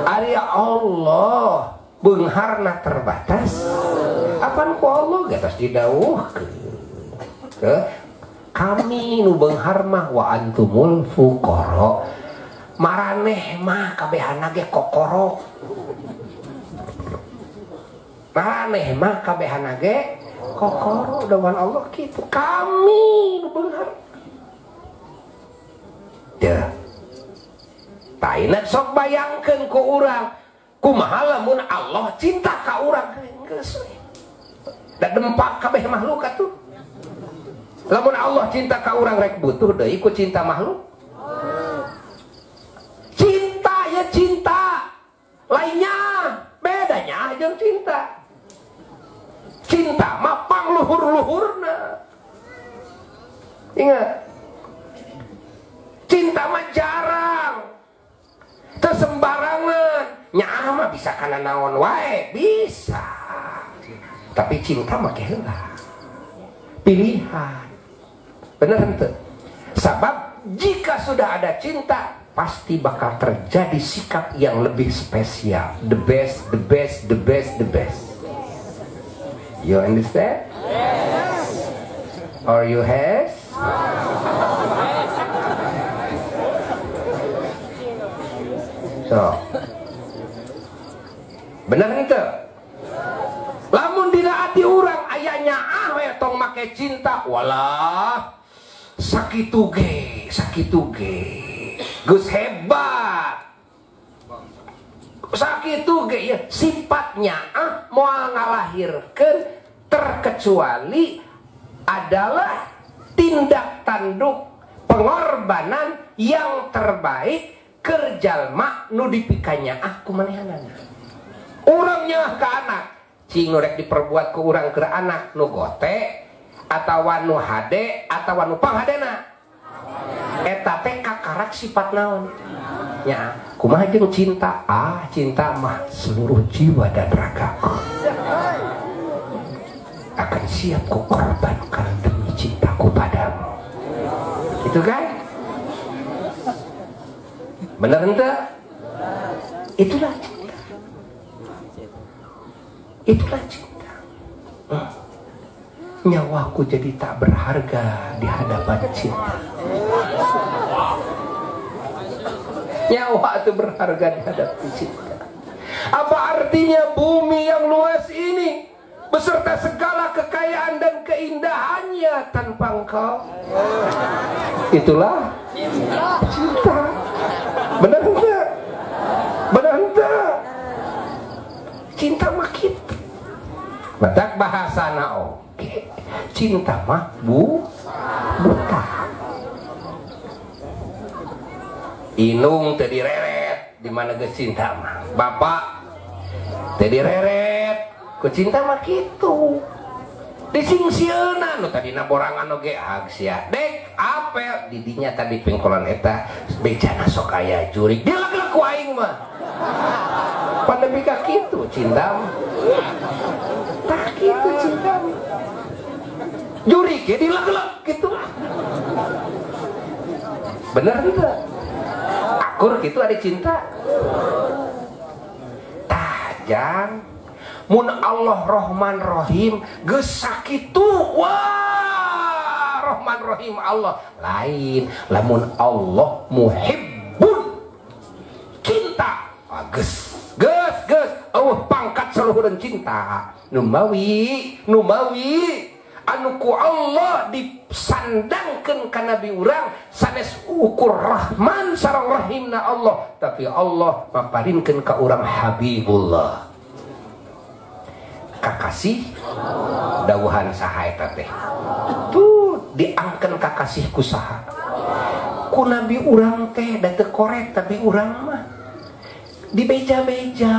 Ari Allah beungharna terbatas. Apan ku Allah ge tos didawuhkeun. Kami nu beunghar mah wa antumul fuqara. Maraneh mah kabehana ge kokoro. Maraneh mah kabehana ge kokoro dawuhan Allah kitu. Kami nu beunghar. Teu. Taina sok bayangkeun ku urang, kumaha lamun Allah cinta ka urang geus we. Da dempak kabeh makhluk atuh. Lamun Allah cinta ka urang rek butuh deui ku cinta makhluk. Cinta ya cinta. Lainnya bedanya jeung cinta. Cinta mah pangluhur-luhurna. Ingat. Cinta mah jarang. Teu sembarangan. Nyaah mah bisa kana naon wae, bisa. Tapi cinta mah heula. Pilihan. Bener henteu? Sabab jika sudah ada cinta, pasti bakal terjadi sikap yang lebih spesial. The best, the best, the best, the best. You understand? Yes. Or you has? So. Bener henteu? Lamun dina ati urang aya nyaah we tong make cinta, walah sakitu ge, sakitu ge. Geus hebat. Sakitu ge ya sifatnya ah moal ngalahirkeun terkecuali adalah tindak tanduk pengorbanan yang terbaik keur jalma nu dipikanya ah ku manehanana. Urang nyaah ka anak, cing nu rek diperbuat ku urang keur anak nu gote atawa nu hade atawa nu panghadena. Eta teh kakarak sifat naon? Nya, kumaha jeung cinta? Ah, cinta mah seluruh jiwa dan ragaku akan siap ku korbankan demi cintaku padamu. Itu kan? Bener henteu? Itulah cinta. Itulah cinta. Nyawaku jadi tak berharga di hadapan cinta. Nyawa itu berharga di hadapan cinta. Apa artinya bumi yang luas ini beserta segala kekayaan dan keindahannya tanpa engkau? Itulah cinta. Benar enggak? Benar enggak? Cinta mah kitu. Batak bahasana oke. Cinta mah buta. Inung teu direret di mana geus cinta mah. Bapak teu direret ku cinta mah kitu. Disingsieunan nu tadina borangan oge hag sia. Dek apel di dinya tadi pengkolan eta bejana sok aya jurig. Dileg-leg ku aing mah. Pan nepi ka kitu cinta mah. Tah kitu cinta mah. Jurig ge dileg-leg kitu. Bener enggak? Akur gitu ada cinta. Tajang mun Allah Rahman Rahim geus sakitu wah Rahman Rahim Allah lain lamun Allah muhibbun cinta geus geus geus eueuh pangkat saluhureun cinta numawi numawi anu ku Allah disandangkeun ka nabi urang sanes ukur Rahman sareng Rahimna Allah tapi Allah maparinkeun ka urang Habibullah kakasih dawuhan saha eta teh tuh diangkeun kakasih ku saha ku nabi urang teh da teu korek tapi urang mah dibeja-beja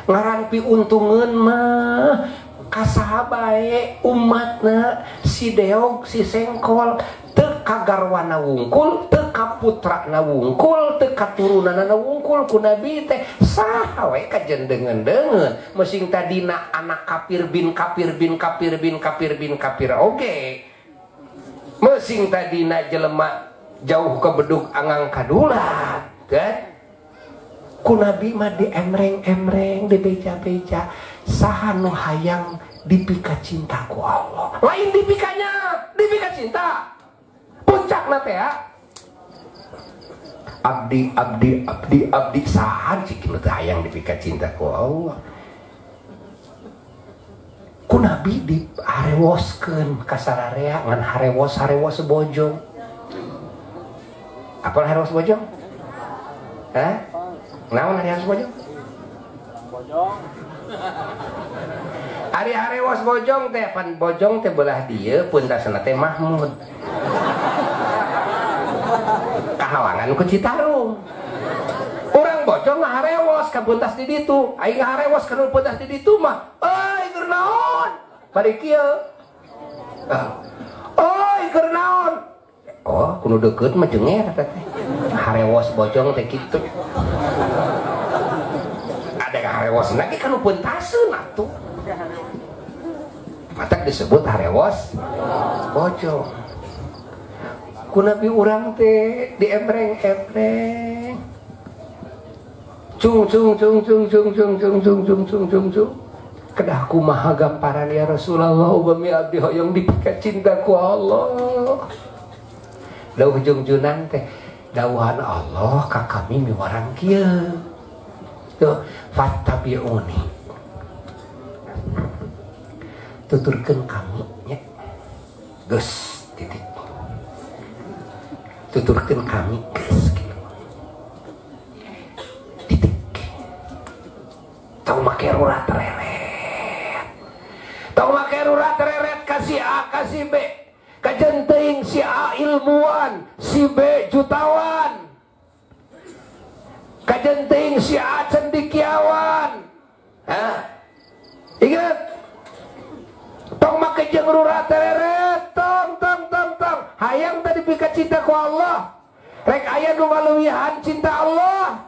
ngaran piuntungeun mah kasaha bae umatna si deog si sengkol teu kagarwana wungkul teu kaputrana wungkul teu katurunanana wungkul ku nabi teh saha we kajendengen-dengen mesing tadina anak kafir bin kafir bin kafir bin kafir bin kafir oge mesing tadina jelema jauh ke bedug angang kadulat kan ku nabi mah diemreng-emreng dibeja-beja saha nu hayang dipika cinta ku Allah lain dipikanya dipika cinta puncakna teh ya abdi abdi abdi abdi saha cik nu teh hayang dipika cinta ku Allah ku nabi diharewoskeun ka sararea ngan harewos-harewos bojong apa harewos bojong hah naon harewos bojong bojong Ari harewos bojong teh pan bojong teh belah dieu puntasna teh Mahmud. Kahalangan ku Citarum. Urang bojong ngaharewos ka puntas di ditu, aing ngaharewos ka nu puntas di ditu mah. Euy keur naon? Bari kieu. Euy keur naon? Oh, kudu deukeut mah jenger eta teh. Harewos bojong teh kitu. Ada harewos lagi kan puntaseun atuh. Matak disebut harewos bojong. Ku nabi urang teh diemreng-emreng. Cung cung cung cung cung cung cung cung cung cung cung cung. Kedah kumaha gamparan ya Rasulullah upami abdi hoyong dipika cinta ku Allah. Dauh jungjunan teh Dawuhan Allah ka kami miwarang kieu. Tuh fattabi'uni. Tuturkeun kami nya. Geus titik. Tuturkeun kami geus kitu. Titik. Tong make rurat reret. Tong make rurat reret ka si A ka si B. Kajen teuing si A ilmuwan, si B jutawan. Kajen teuing si A cendikiawan. Hah? Ingat. Tong make jeung rurat reret, tong tong tong tong. Hayang tadi pika cinta ku Allah. Rek aya nu maleuwihan cinta Allah.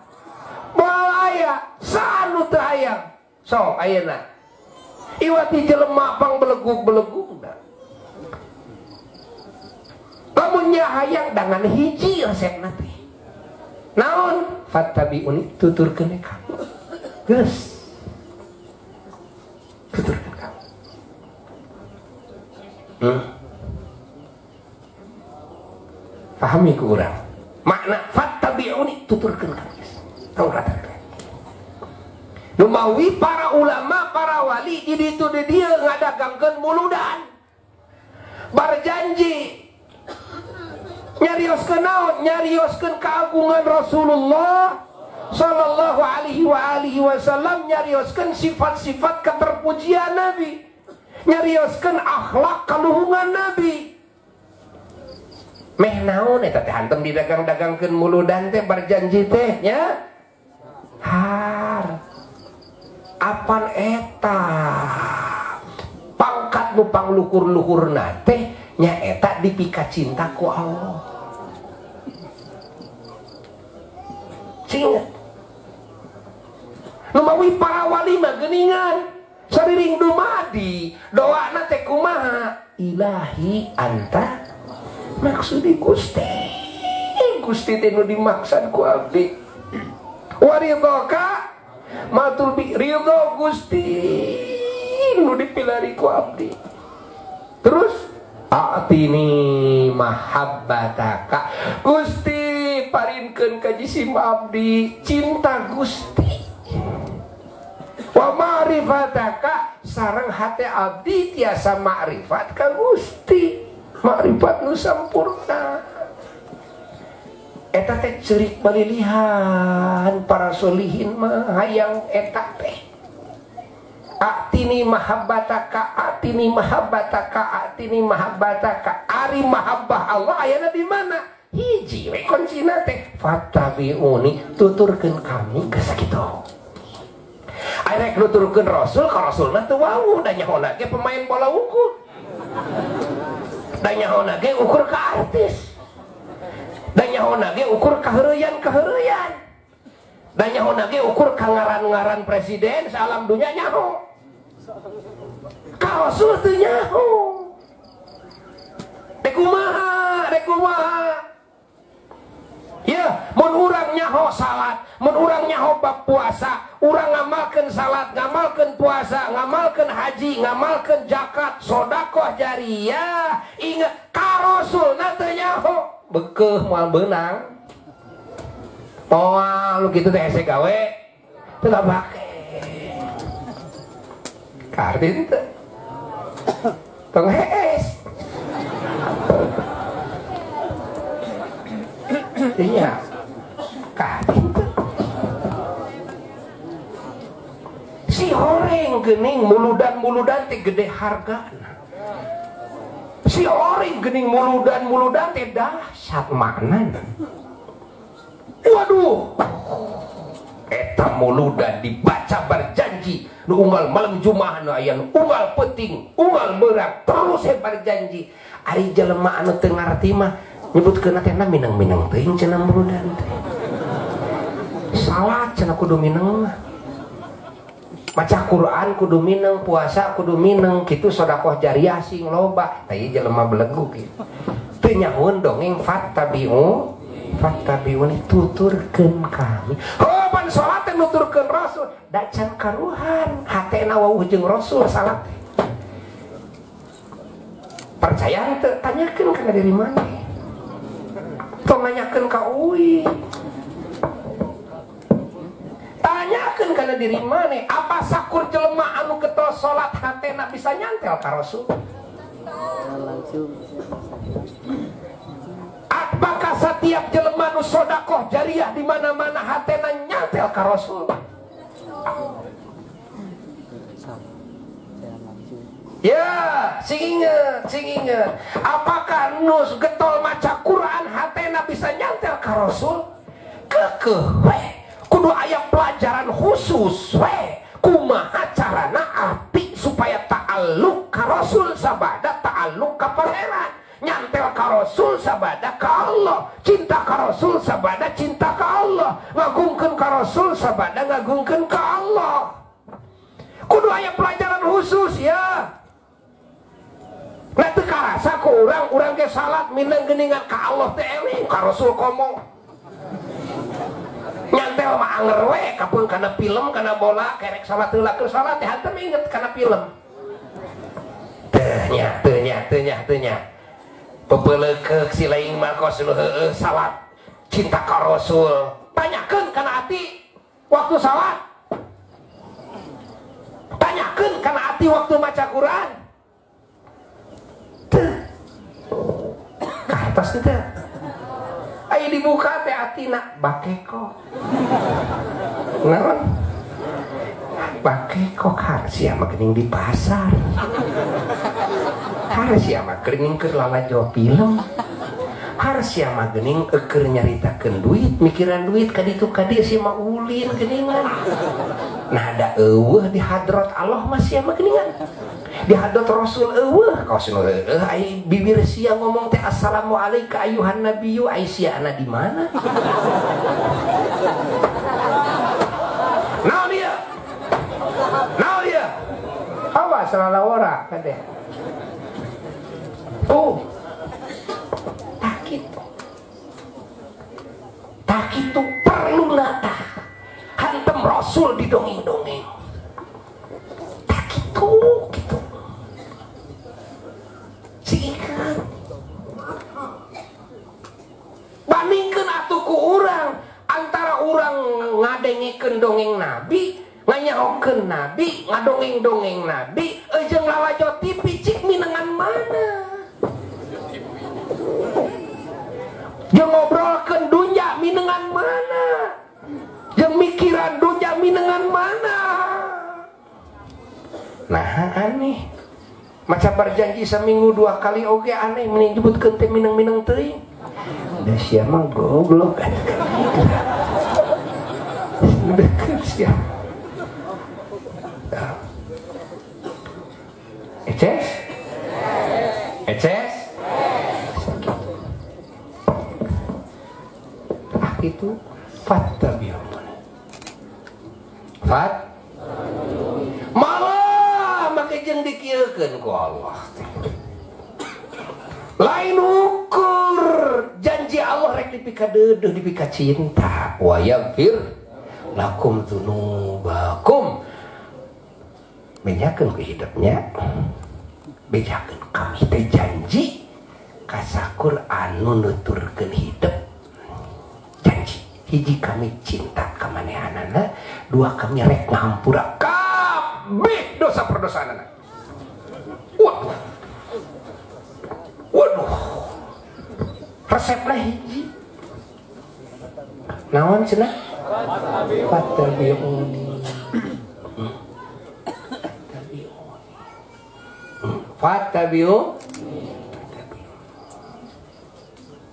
Moal aya, saha nu teu hayang. Sok ayeuna. Iwati jelema pangbelegug-belegugna. Lamun nya hayang dangan hiji resepna teh. Naon? Fattabi'uni, tuturkeun kami. Geus. Tuturkeun kami. Pahami ku urang. Makna fattabi'uni tuturkeun kami. Tong rata. Numawi para ulama, para wali di ditu di dieu ngadagangkeun muludan. Barjanji nyarioskeun naon? Nyarioskeun keagungan Rasulullah sallallahu alaihi wa alihi wasallam, nyarioskeun sifat-sifat keterpujian Nabi, nyarioskeun akhlak kaluhungan Nabi. Meh naon eta teh hantem didagang-dagangkeun muludan teh barjanji teh nya? Har. Apan eta pangkat nu pangluhur-luhurna teh nya eta dipika cinta ku Allah. Cingat. Lumawi para wali mah geuningan sariring dumadi doana teh kumaha? Ilahi anta maksudi Gusti. Gusti teh nu dimaksad ku abdi. Waridhoka matul bi ridho Gusti nu dipilari ku abdi. Terus atini mahabbataka, Gusti parinkeun ka jisim abdi cinta Gusti. Wa ma'rifataka, sareng hate abdi tiasa ma'rifat ka Gusti, ma'rifat nu sampurna. Eta teh ceurik balilihan para solihin mah hayang eta teh. Atini mahabbataka, atini mahabbataka, atini mahabbataka. Ari mahabbah Allah ayana di mana? Hiji we kuncina teh fattabi'uni, tuturkeun kami geus kitu. Ari rek nuturkeun Rasul ka Rasulna teu wawuh, da nyahona ge pemain bola unggul. Da nyahona ge ukur ka artis. Da nyahona ge ukur ka heureuyan-kaheureuyan. Da nyahona ge ukur ka ngaran-ngaran presiden salam dunya nyaho. Ka Rasul teu nyaho. Rek kumaha, rek kumaha. Ya, mun urang nyaho salat, mun urang nyaho bab puasa, urang ngamalkeun salat, ngamalkeun puasa, ngamalkeun haji, ngamalkeun zakat, sedekah jariah. Ingat ka Rasulna teu nyaho. Bekeuh moal beunang. Moal lu kitu teh hese gawe teu bake. Karti teu. Tong hees. Iya. Karti teu. Si horeng geuning muludan-muludan teh gede hargana. Si horeng geuning muludan-muludan teh dahsyat maknana. Waduh, eta muludan dibaca berjanji nu unggal malam Jumat nu aya nu unggal peuting, unggal beurang terus he berjanji. Ari jelema anu teu ngarti mah nyebutkeun teh na mineng-mineng teuing cenah muludan teh. Salat cenah kudu mineng mah. Maca Quran kudu mineng, puasa kudu mineng, kitu sedekah jariah sing loba. Tah ieu jelema belegug kitu. Teu nyahoeun dongeng fattabi'u fattabi'uni, tuturkeun kami. Oh, pan salat teh nuturkeun Rasul, da can karuhan hatena wawuh jeung Rasul salat teh. Percaya teu? Tanyakeun kana diri maneh. Tong nanyakeun ka uing. Tanyakeun kana diri maneh, apa sakur jelema anu getol salat hatena bisa nyantel ka Rasul? Apakah setiap jelema nu sodakoh jariah di mana-mana hatena nyantel ka Rasul? Ya, sing inget, sing inget. Apakah nu getol maca Quran hatena bisa nyantel ka Rasul? Keukeuh we, kudu aya pelajaran khusus we. Kumaha carana ati supaya ta'alluq ka Rasul sabada ta'alluq ka Pangeran. Nyantel ka Rasul sabada ka Allah, cinta ka Rasul sabada cinta ka Allah, ngagungkeun ka Rasul sabada ngagungkeun ka Allah. Kudu aya pelajaran khusus ya. Nah teu karasa ku urang, urang ge salat mineng geuningan ka Allah teh eling, ka Rasul komo. Nyantel mah anger we kapeung kana film, kana bola, kerek salat heula keur salat teh hanteu inget kana film. Teu nya, teu nya, teu nya, teu nya. Pepelekeuk si laing mah kos nu heueuh salat cinta ka Rasul. Tanyakeun kana ati waktu salat. Tanyakeun kana ati waktu maca Quran. Teu. Ka atas teh. Aya dibuka teh atina bakeko. Naon? Bakeko karsia mah geuning di pasar. Harsia mah geuning keur lalajo film. Harsia mah geuning keur nyaritakeun duit, mikiran duit ka ditu ka dieu sia mah ulin geuningan. Nah da eueuh di hadrat Allah mah sia mah geuningan. Di hadrat Rasul eueuh kaos nu heueuh ai bibir sia ngomong teh assalamualaikum ayuhan nabiyyu ai sia ana di mana? Naon ieu? Naon ieu? Awas lalawara kade. Tuh. Tak kitu. Tak kitu perluna tah. Hantem Rasul didongeng-dongeng. Tak kitu kitu. Singkat. Bandingkeun atuh ku urang antara urang ngadengikeun dongeng Nabi, nganyahokeun Nabi, ngadongeng-dongeng Nabi, jeung lalajo TV cik minengan mana? Jeung ngobrolkeun dunya minengan mana? Jeung mikiran dunya minengan mana? Nah aneh. Maca berjanji seminggu 2 kali oge aneh mending nyebutkeun teh mineng-mineng teuing. Da sia mah goblok. Deket sia. Eces? Eces? Ah itu fattabi'un. Fat malah make jeung dikieukeun ku Allah. Lain ukur janji Allah rek dipikadeudeuh dipika cinta wa yaghfir lakum dzunubakum. Bejakeun ku hidupnya, bejakeun kami teh janji kasakur anu nuturkeun hidup. Janji hiji kami cinta ka manehanana, dua kami rek ngahampura kabeh dosa perdosaanana. Waduh. Waduh. Resepna hiji. Naon cenah? Fattabi'uni. Fattabi'uni.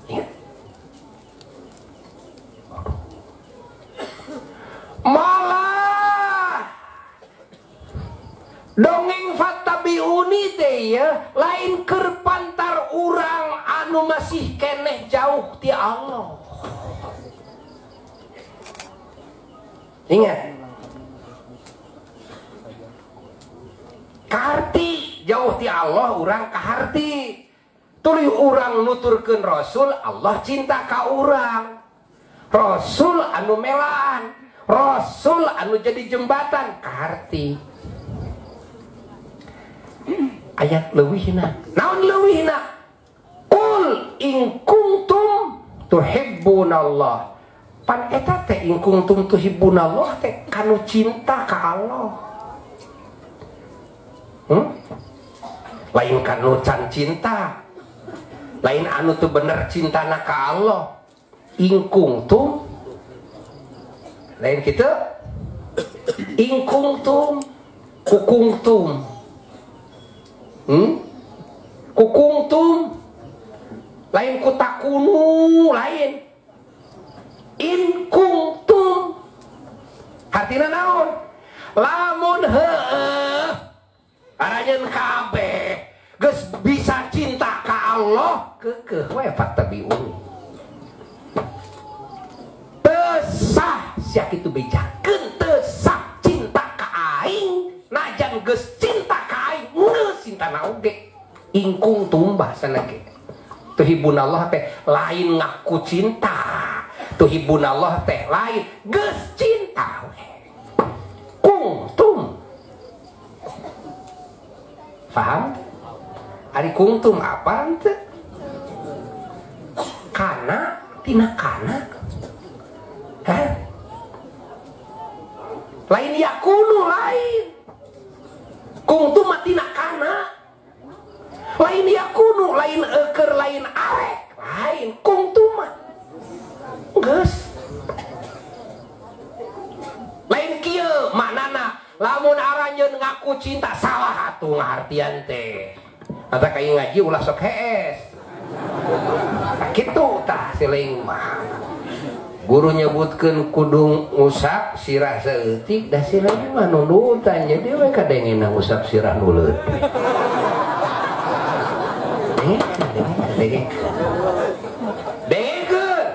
Ingat. Malah dongeng fattabi'uni teh ya lain keur pantar urang anu masih keneh jauh ti Allah. Ingat. Kaharti jauh ti Allah urang kaharti. Tuluy urang nuturkeun Rasul, Allah cinta ka urang. Rasul anu melaan, Rasul anu jadi jembatan kaharti. Ayat leuwihna. Naon leuwihna? Qul in kuntum tuhibbunallah. Pan eta teh in kuntum tuhibbunallah teh kanu cinta ka Allah. Lain kanu can cinta. Lain anu teu bener cintana ka Allah. In kuntum lain kitu. In kuntum kukungtum. Kukungtum lain kutakunu lain. In kuntum hartina naon? Lamun heueuh aranjeun kabeh geus bisa cinta ka Allah keukeuh we fattabi'uni. Teu sah sia kitu bejakeun teu sah cinta ka aing najan geus cinta ka aing geus cintana oge. In kuntum bahasana ge. Tuhibbunallah teh lain ngaku cinta. Tuhibbunallah teh lain geus cinta we. Kuntum. Paham? Ari kuntum apa teh? Kana tina kana. Hah? Lain yakunu lain. Kuntum mah tina kana. Lain yakunu, lain eker, lain arek, lain kuntum mah. Geus. Lain kieu maknana lamun aranjeun ngaku cinta salah atuh ngahartian teh. Mata kayak ngaji ulah sok hees. Kitu tah siling mah. Guru nyebutkeun kudu ngusap sirah saeutik da siling mah nundutan jadi we kadengena ngusap sirah nu leutik. Dengekeun.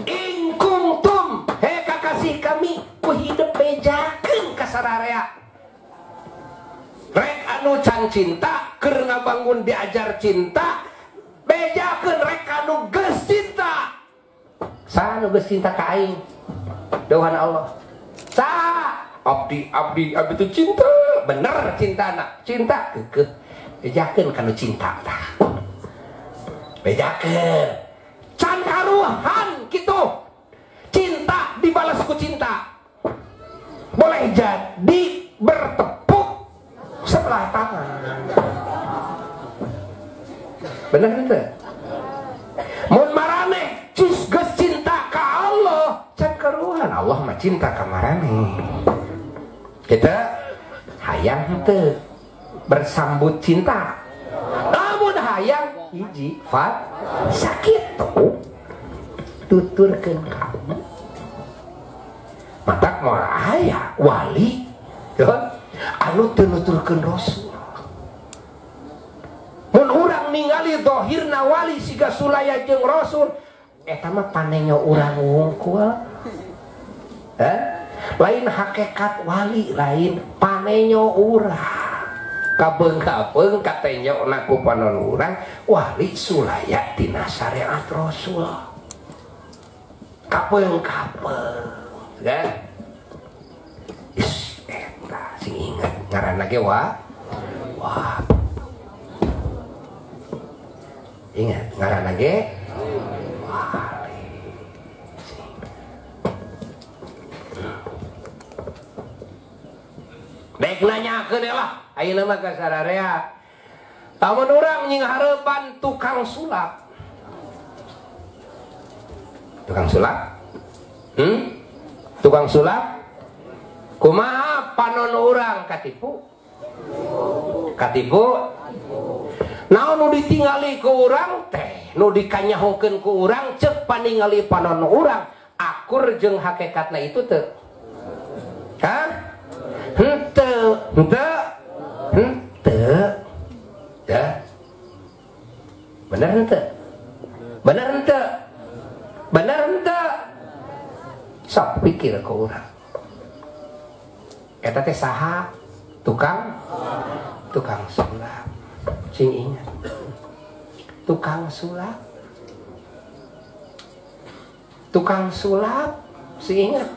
In kuntum he kakasih kami ku hidep bejakeun ka sararea. Rek anu can cinta keur ngabangun diajar cinta bejakeun rek anu geus cinta. Saha nu geus cinta ka aing? Dawuhan Allah. Saha? Abdi abdi abdi teh cinta. Bener cintana. Cinta keukeuh. Bejakeun kanu cinta tah. Bejakeun. Can karuhan kitu. Cinta dibalas ku cinta. Boleh jadi bertepuk sebelah tangan. Bener henteu? Mun maraneh geus cinta ka Allah, can karuhan Allah mah cinta ka maraneh. Kita hayang henteu bersambut cinta. Lamun hayang hiji fat sakitu tuturkeun kamu. Matak moal aya wali anu teu nuturkeun Rasul. Mun urang ningali zahirna wali siga sulaya jeung Rasul, eta mah panenyo urang wungkul. Lain hakikat wali, lain panenyo urang. Kabeung-kabeung katenyo na ku panon urang wali sulaya tina syariat Rasul. Kabeung-kabeung kan? Is eta sing inget ngaranna ge wa. Wah. Ingat ngaranna ge wali. Dek nanyakeun lah ayeuna mah ka sararea. Lamun urang nying hareupan tukang sulap. Tukang sulap? Tukang sulap? Kumaha panon urang katipu? Katipu? Naon nu ditingali ku urang teh, nu dikanyahokeun ku urang ceuk paningali panon urang, akur jeung hakikatna itu teu? Hah? Henteu, henteu. Henteu. Ya. Bener henteu? Bener henteu? Bener henteu? Sok pikir ku urang. Eta teh saha? Tukang? Tukang sulap. Sing ingat. Tukang sulap. Tukang sulap, sing ingat.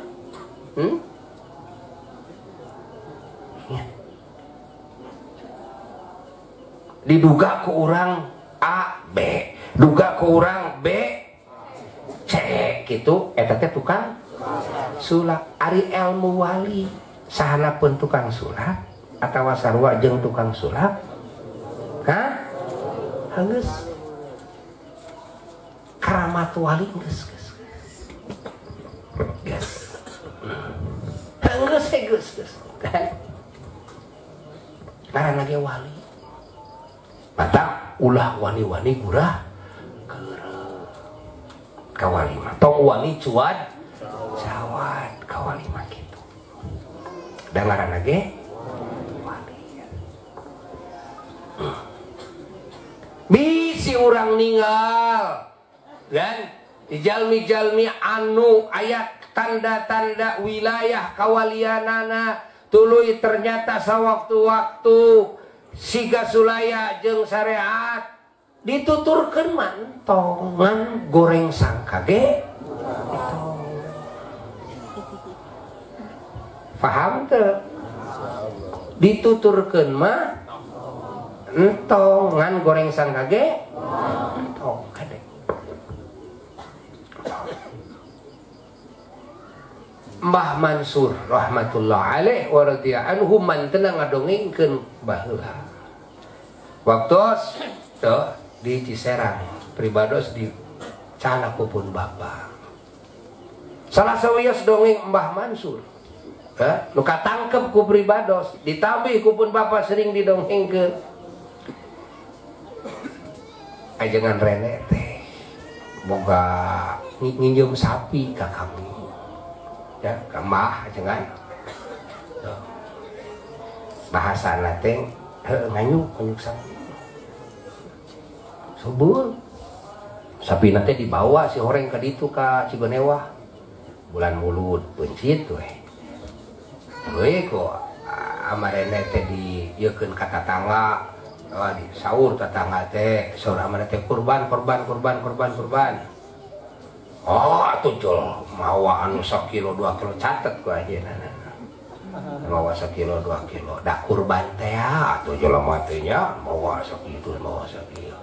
Ingat. Diduga ku urang A, B. Duga ku urang B, make kitu eta teh tukang sulap. Ari ilmu wali sahana pun tukang sulap atawa sarua jeung tukang sulap? Hah? Geus karamat wali geus geus. Geus. Geus geus geus. Ngaranna ge wali. Mata ulah wani-wani gurah keureuh. Ka wali mah tong wani cuad cawat ka wali mah kitu. Da ngaranna ge wali. Bisi urang ninggal dan jalmi-jalmi anu aya tanda-tanda wilayah kawalianana tuluy ternyata sawaktu-waktu siga sulaya jeung syariat dituturkeun mah entong ngan goreng sangka ge entong. Paham teu? Dituturkeun mah entong ngan goreng sangka ge entong kade. Mbah Mansur rahmatullah alaih wa radhiya anhu mantena ngadongengkeun baheula. Waktu tuh di Ciserang pribados di calak pun bapak. Salah sawios dongeng Mbah Mansur. Nu katangkep ku pribados, ditambih ku pun bapak sering didongengkeun. Ajengan rene teh boga nginjem sapi ka kami. Ya, kamah jangan bahasa teh nganyuk nganyuk sapi subur sapi nate dibawa si horeng ke ditu ka Cigonewah bulan mulut pencit weh we kok amarene teh dieukeun ka tatangga di saur tatangga teh saur amarene teh kurban kurban kurban kurban kurban. Oh, atuh jol mawa anu sakilo 2 kilo catet ku ajeuna. Mawa sakilo 2 kilo. Da kurban teh atuh jelema teh nya mawa sakitu mawa sakilo.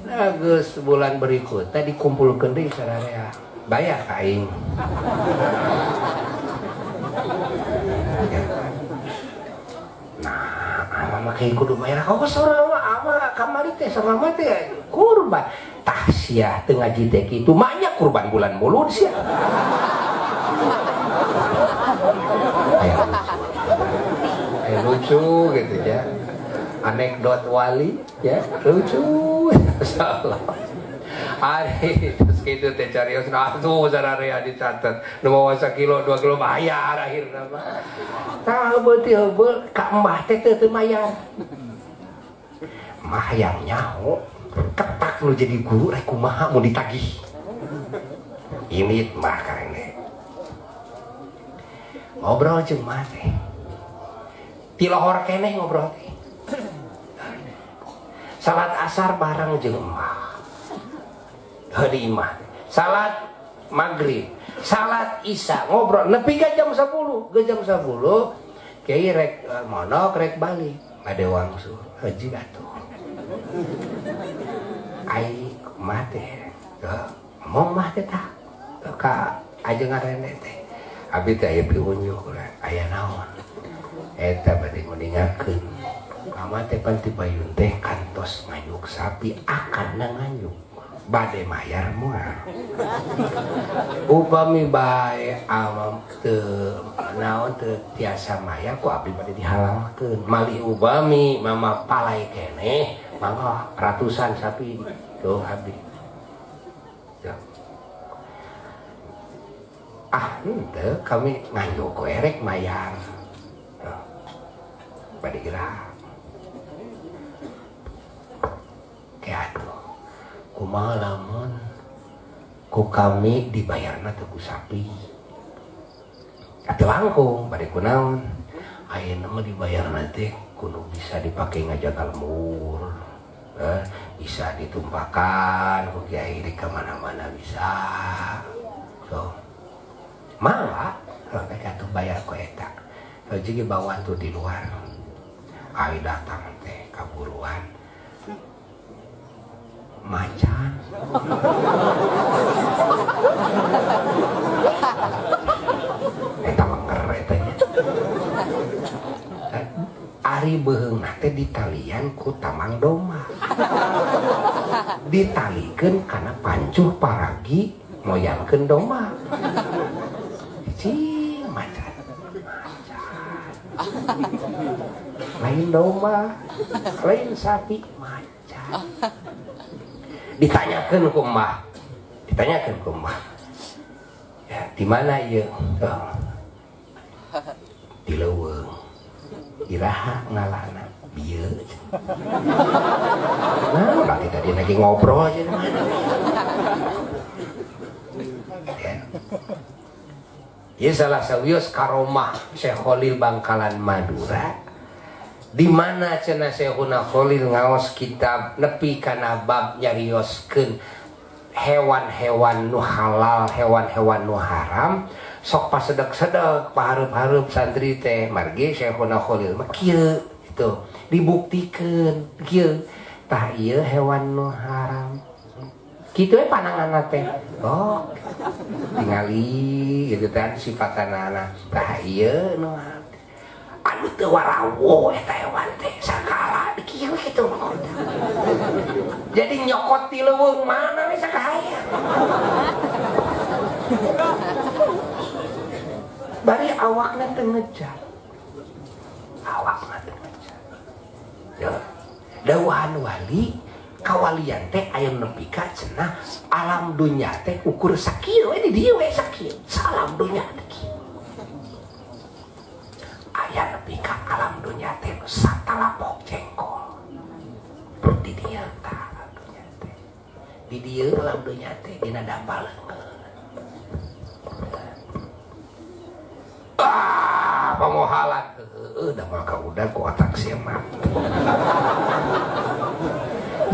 Nah geus bulan berikutna dikumpulkeun deui sararea. Bayar ka aing. Nah, ama make kudu bayar ka sorang mah ama kamari teh sama mah teh kurban. Tah sia teu ngaji teh kitu maknya kurban bulan mulud sia. Aya lucu gitu ya. Anekdot wali ya, lucu. Masyaallah. Ari terus kitu teh carios atuh sararea dicatet. Nu mawa sakilo 2 kilo bayar akhirna mah. Tah beuti heubeul ka emah teh teu mayar. Mah yang nyaho ketak nu jadi guru rek kumaha mun ditagih. Ini mah karene. Ngobrol jeung mah teh. Ti lohor keneh ngobrol teh. Salat asar bareng jeung emah. Heuh di imah. Salat maghrib, salat isya ngobrol nepi ka jam 10, ke jam 10 kiai rek monok rek balik. Bade wangsul haji atuh. Ai mah teh ngomong mah teh tah ka ajengan rene teh abi teh aya piunjuk aya naon eta bade nguningakeun mama teh pan ti payun teh kantos nganyuk sapi akan nganyuk bade mayar moal upami bae amam teu naon teu tiasa mayar ku abdi bade dihalalkeun malih upami mama palai keneh mangga ratusan sapi tuh abdi. Ah henteu kami nganyuk we rek mayar. Bade gerak. Ke atuh. Kumaha lamun ku kami dibayarna teh ku sapi. Atuh langkung bade kunaon? Ayeuna mah dibayarna teh kudu bisa dipake ngajaga lembur. Bisa ditumpakan ku kiai di kemana-mana bisa. So, mangga mereka tuh bayar ku eta. Jadi bawaan tuh di luar. Ai datang teh kaburuan. Macan. Eta lenger eta nya. Ari beuheungna teh ditalian ku tamang domba. Ditalikeun kana pancuh paragi moyangkeun domba. Cing macan. Macan. Lain domba, lain sapi, macan. Ditanyakeun ku mbah. Ditanyakeun ku mbah. Ya, di mana ieu? Oh. Di leuweung. Iraha ngalana bieu. Nah, berarti tadi lagi ngobrol aja. Ya. Ya salah sawios karomah Syekh Khalil Bangkalan Madura. Di mana cenah Syekhuna Khalil ngaos kitab nepi kana bab nyarioskeun hewan-hewan nu halal, hewan-hewan nu haram. Sok pasedek-sedek pahareup-hareup santri teh margi Syekhuna Khalil mah kieu itu dibuktikeun kieu tah ieu hewan nu haram kitu we pananganna teh oh tingali gitu teh sifatanana tah ieu nu haram anu teu warawo eta hewan teh sagala kieu kitu jadi nyokot ti leuweung mana we sakahaya. Bari awakna teu ngejar. Awakna teu ngejar. Ya. Dawuhan wali kawalian teh aya nepi ka cenah alam dunya teh ukur sakieu we di dieu we sakieu. Salam dunya teh kieu. Aya nepi ka alam dunya teh satalapok jengkol. Di dieu tah alam dunya teh. Di dieu alam dunya teh dina dampal leungeun. Ah, pamohalan heueuh da mah kaudah ku otak sia mah.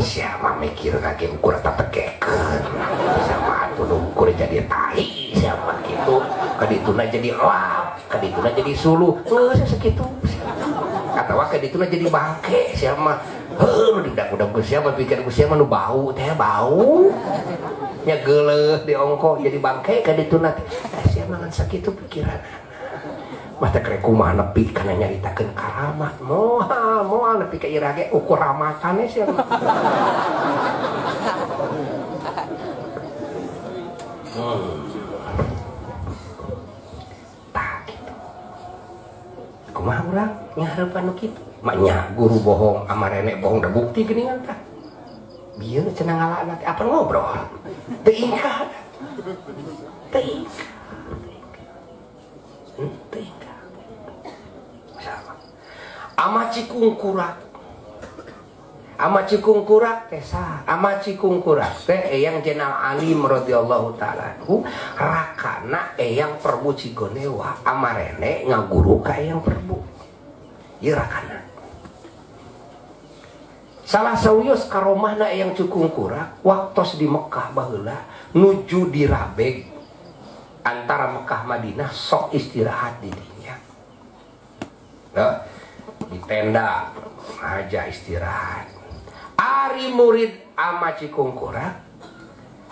Sia mah mikir ka ge ukur tatekekeun. Sama atuh nu ukur jadi tai sia mah kitu. Kadituna jadi lap, kadituna jadi suluh. Geus sakitu. Atawa kadituna jadi bangke sia mah. Heueuh nu diudak-udak ku sia mah pikir ku sia mah nu bau teh bau. Nya geuleuh diongko jadi bangke kadituna teh. Sia mah ngan sakitu pikiran. Mata kerek kumaha nepi kana nyaritakeun karamat moal moal nepi ka ira ge ukur ramatane sia mah. Tah kitu. Kumaha urang nyahareupan nu kitu? Maknya guru bohong amarene bohong da bukti geuningan tah. Bieu cenah ngalana teh apa ngobrol. Teu ingkah. Teu ingkah. Teu ingkah. Ama cikungkurak. Ama cikungkurak teh sah. Ama cikungkurak teh eyang Jenal Alim radhiyallahu taala anhu rakana eyang Perbu Cigonewa amarene ngaguru ka eyang Perbu. Ieu rakana. Salah sawios karomahna eyang Cikungkurak waktos di Mekah baheula nuju di Rabeg antara Mekah Madinah sok istirahat di dinya. Nah, di tenda aja istirahat. Ari murid ama Cikungkurak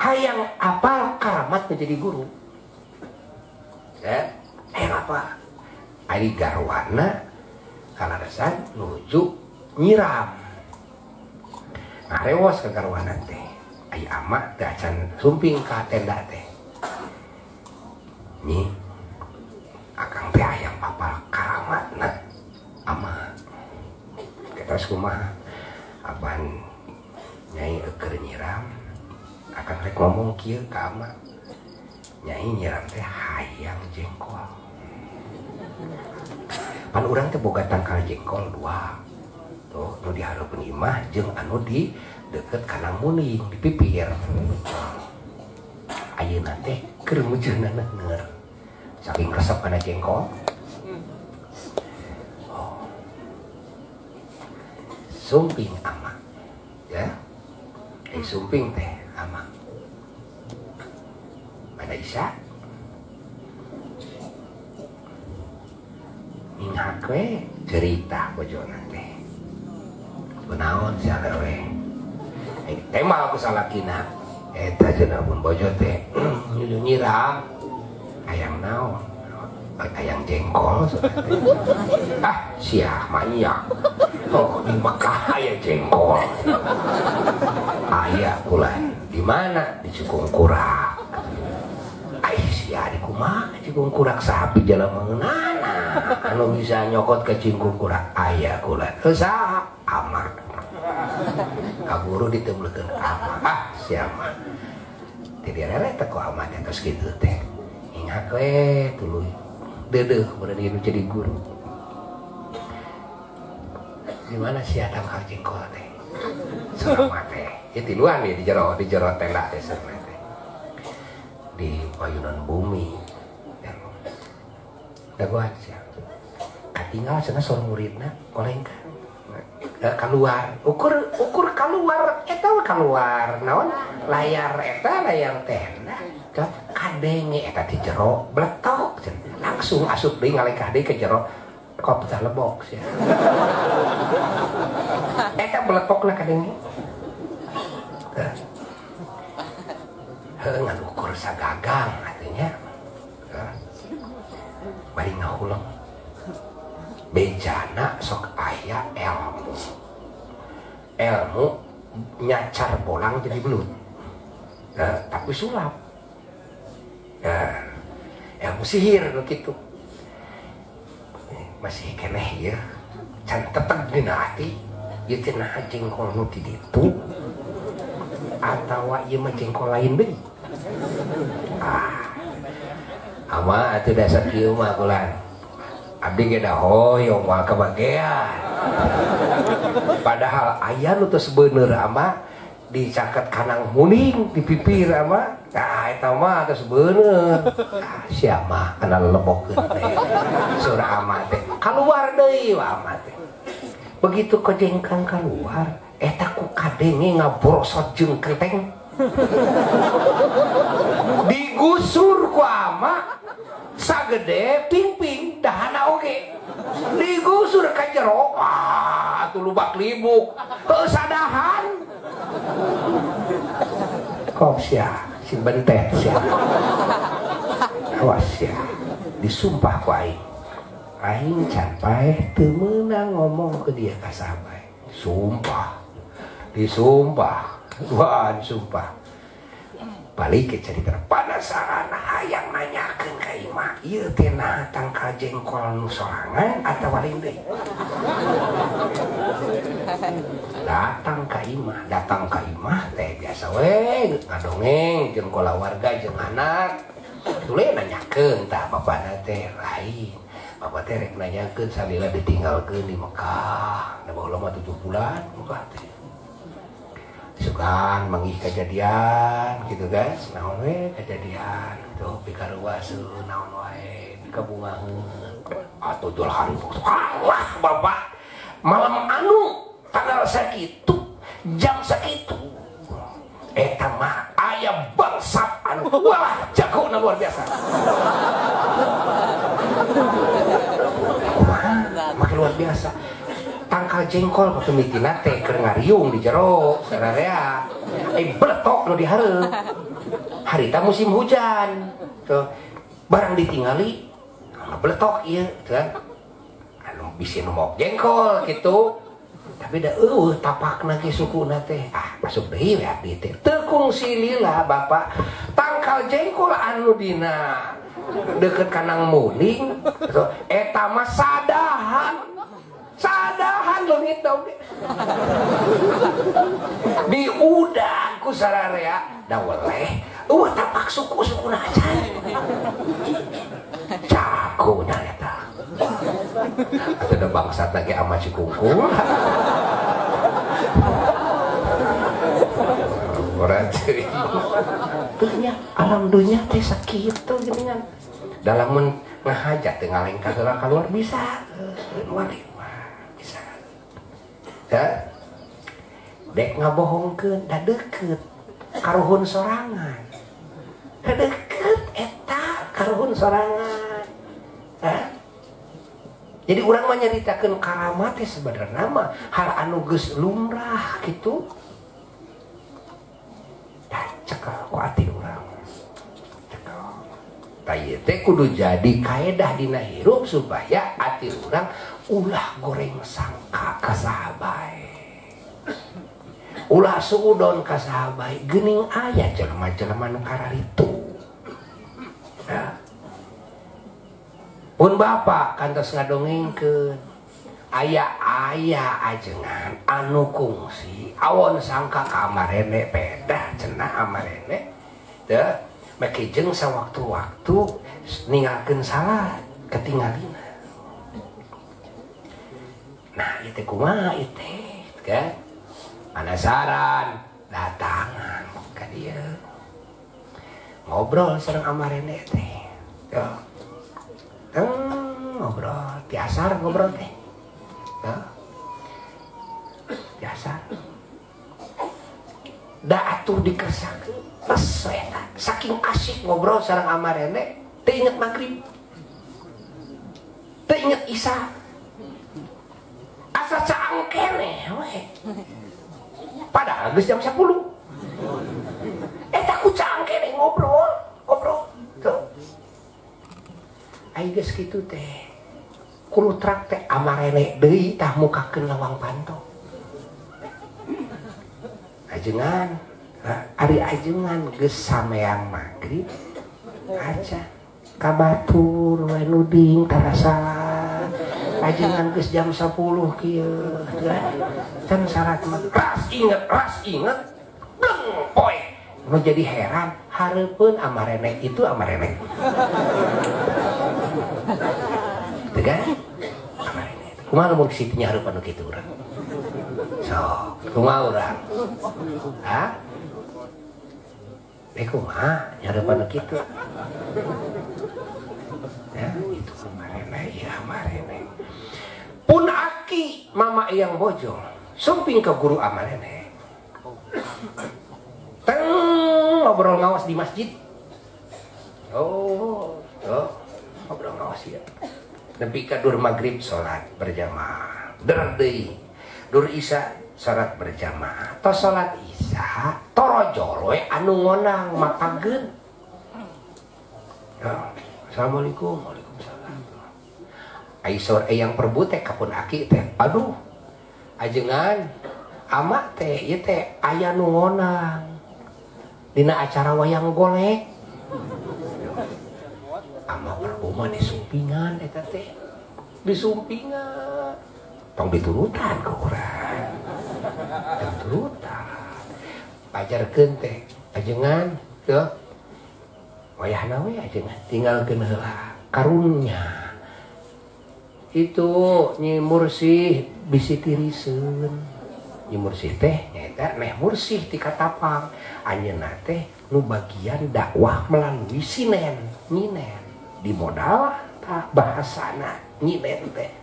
hayang apal karamat menjadi guru. Ya, hayang apa? Ari garwana kalaresan nuju nyiram. Ngarewos ke garwana teh. Ai ama teh acan sumping ka tenda teh. Nyi akang teh hayang apal karamatna ama. Kita kumaha apan nyai keur nyiram akang rek ngomong kieu ka ama. Nyai nyiram teh hayang jengkol. Pan urang teh boga tangkal jengkol dua. Tuh nu di hareupeun imah jeung anu di deukeut kana muning di pipir. Ayeuna teh keur mujeunna neur. Saking resep kana jengkol. Oh. Sumping ama. Ya. Sumping teh ama. Pada Isya minghak we cerita bojona teh. Kunaon sia we. Tema aku salakina. Eta cenah pun bojo teh nyuju nyiram hayang naon? Hayang jengkol. Ah, sia manyak. Oh, di Mekah aya jengkol. Aya kula. Di mana? Di Cikungkurak. Ai sia di kumaha Cikungkurak sapi jalan mengenana. Anu bisa nyokot ke Cikungkurak aya kula. Heuh saha? Ama. Kaburu ditemblekeun ama. Ah, sia mah. Teu direret ku ama teh tos kitu teh. Ingat we tuluy. Dedeh bener ieu jadi guru. Di mana sia tangkal jengkol teh? Surama teh. Ieu tiluan ieu di jero tenda teh surama teh. Di payunan bumi. Dagoan sia. Katinggal cenah saur muridna kolengkan. Keluar, ukur keluar eta keluar naon? Layar eta layar tenda. Kadenge eta di jero bletok langsung asup deui ngalengkah deui ke jero kok pecah lebok sia. Eta bletokna kadenge. Heuh ngan ukur sagagang atunya. Bari ngahuleng. Bejana sok aya ilmu. Ilmu nyacar bolang jadi belut. Nah, tapi sulap. Nah, ilmu sihir gitu. Masih keneh ya. Can teteg dina hati ieu teh naha jengkol nu di ditu atawa ieu mah jengkol lain deui. Ah. Ama atuh dasar kieu mah kulan. Abdi ge da hoyong moal kabagean. Padahal aya nu tos beuneur ama dicaket kanang muning di pipir ama. Nah eta mah tos beuneur. Ah sia mah kana lelebokeun teh. Surah ama teh kaluar deui ama teh. Begitu kejengkang kaluar eta ku kadenge ngaborosot jeung kenteng. Digusur ku ama sagede pingping dahana oge. Digusur ka jero, wah atuh lubak libuk. Heuh sadahan. Kok sia, si bentet sia. Awas sia, disumpah ku aing. Aing can paeh teu meunang ngomong ke dia ka saha bae. Sumpah. Disumpah. Wah, disumpah. Balik ke cerita penasaran hayang nanyakeun ka imah ieu teh naha tangkal jengkol nu sorangan atawa lain deui. Datang ka imah teh biasa we ngadongeng jeung kulawarga jeung anak. Tuluy nanyakeun tah bapana teh lain. Bapak teh rek nanyakeun salila ditinggalkeun di Mekah. Da baheula mah 7 bulan Mekah teh. Sugan manggih kejadian gitu guys, naon we kejadian gitu pikaruaseun naon wae pikabungaheun atuh julhan Allah bapak malam anu tanggal sakitu jam sakitu eta mah aya bangsat anu walah jagona luar biasa. Kumaha make luar biasa. Tangkal jengkol pemitina teh keur ngariung di jero sararea. Bletok nu di hareup. Harita musim hujan. Tuh barang ditingali bletok ieu teh. Anu bisi nu mok jengkol kitu. Tapi da eueuh tapakna ge sukuna teh. Ah masuk deui we abdi teh. Teu kungsi lila bapak. Tangkal jengkol anu dina deukeut kanang muning eta mah sadahan. Sadahan leungit oge. Diudag ku sararea da weleh eueuh tapak suku-sukuna acan. Cakuna eta. Atuh da bangsat lagi ama Cikungkung. Ora teuing. Dunya alam dunya teh sakitu geuningan. Dalam ngahajat teh ngalengkah heula kaluar bisa. Wali. Ya. Dek ngabohongkeun da deukeut karuhun sorangan. Da deukeut eta karuhun sorangan. Hah? Jadi urang mah nyaritakeun karamat teh sebenarna mah hal anu geus lumrah kitu. Da cek ku ati urang. Tah ieu teh kudu jadi kaedah dina hirup supaya ati urang ulah goreng sangka ka saha bae. Ulah suudon ka saha bae, geuning aya jelema-jelema nu kararitu. Nah. Pun bapak kantos ngadongengkeun aya-aya ajengan anu kungsi awon sangka ka amarene pedah cenah amarene teu make jeung sawaktu-waktu ninggalkeun salat ketinggalina. Nah ieu teh kumaha ieu teh kan penasaran datangan ka dieu ngobrol sareng amarene teh tuh ngobrol tiasar ngobrol teh tuh tiasar da atuh dikersakeun les eta saking asik ngobrol sareng amarene teu inget magrib teu inget isya asa caang keneh we padahal geus jam 10 eta ku caang keneh ngobrol ngobrol tuh ai geus kitu teh kulutrak teh amarene deui tah mukakeun lawang panto ajengan ari ajengan geus sameang magrib aja ka batur we nuding tarasa ajengan geus jam 10 kieu can salat maghrib ras inget bleng poe nu jadi heran hareupeun amarene itu amarene teu kan amarene kumaha lamun sitinya hareupan nu kitu urang sok kumaha urang ha kumaha nyareupan nu kitu ya itu amarene ya amarene pun aki mama yang bojong sumping ke guru amarene teng ngobrol ngawas di masjid oh tuh ngobrol ngawas ya nepi ka dur maghrib salat berjamaah der deui dur isya salat berjamaah tos salat isya torojol we anu ngonang mapageun ya, assalamualaikum waalaikumsalam ai saur eyang Perbu teh kapun aki teh aduh ajengan ama teh ieu teh aya nu ngonang dina acara wayang golek ama Perbu mah disumpingan eta teh disumpingan tong diturutan ku urang diturutan pajarkeun teh ajengan teu wayahna we ajengan tinggalkeun heula karunya itu Nyi Mursih bisi tiriseun Nyi Mursih teh nyaeta neh Mursih ti Katapang anjeunna teh nu bagian dakwah melalui sinen nyinen di modal tah bahasana nyinen teh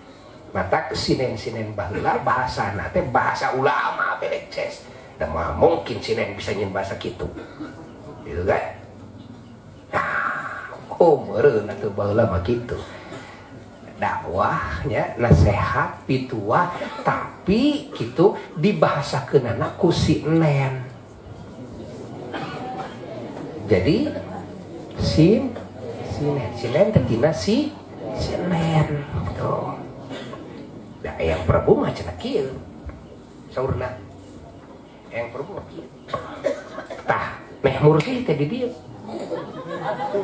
mata sinen-sinen baheula bahasana teh bahasa ulama beleces da mah mungkin sinen bisa nyin bahasa kitu gitu kan nah oh meureun atuh baheula mah kitu dakwahnya nasihat pituah tapi gitu dibahasakeunana ku si nen jadi sin sinen sinen teh tina si sinen tuh da Eyang Prabu mah cenah kieu saurna Eyang Prabu mah kieu tah meh Mursih teh di dieu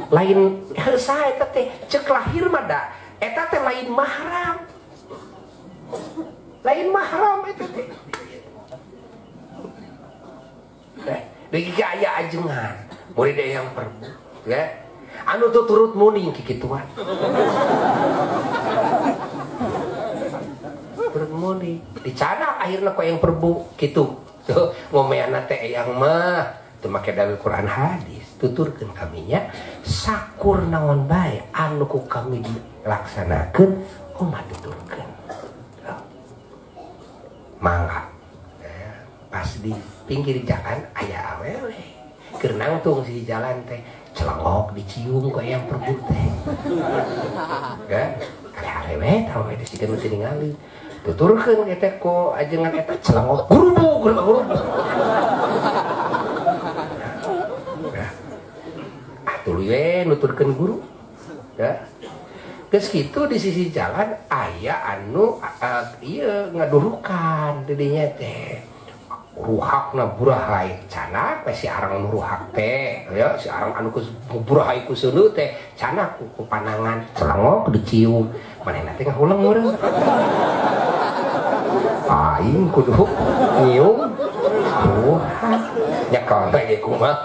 lain heuh saha eta teh ceuk lahir mah da eta teh lain mahram eta teh deui aya ajengan murid Eyang Prabu ya anu turut muning kikituan turut muning dicanak akhirna ku Eyang Prabu kitu tuh ngomeana teh Eyang mah teu make dalil Quran hadis tuturkeun kaminya sakur naon bae anu ku kami dilaksanakeun kumaha tuturkeun mangga pas di pinggir jalan aya awewe keur nangtung si jalan teh celengok dicium ku Eyang Prabu teh kan awewe tah we teh nu teu ningali tuturkeun eta ku ajengan eta celengok gurubuk gurubuk. nuturkeun guru. Ya. Geus kitu di sisi jalan aya anu ieu ngadurukan didinya teh. Ruhakna burahay canak we si arang nu ruhak teh ya si arang anu burahay ku seuneu teh canak ku panangan celangok dicium manehna teh ngahuleng meureun. Aing kudu nyium ruhak nyekel teh ge kumaha.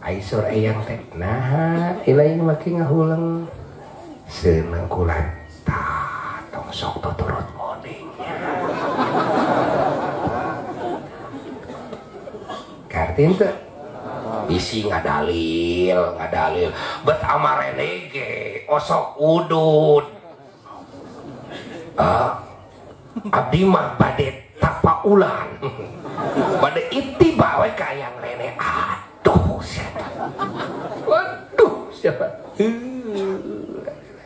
Aisur eyang teh nah ilaing make ngahuleng seuneu kula tah tong sok tuturut modengnya. Kartin teh bisi ngadalil bet amarene ge osok udud. Abdi mah bade tapaulan bade ittiba we ka eyang rene. Aduh siapa? Waduh siapa?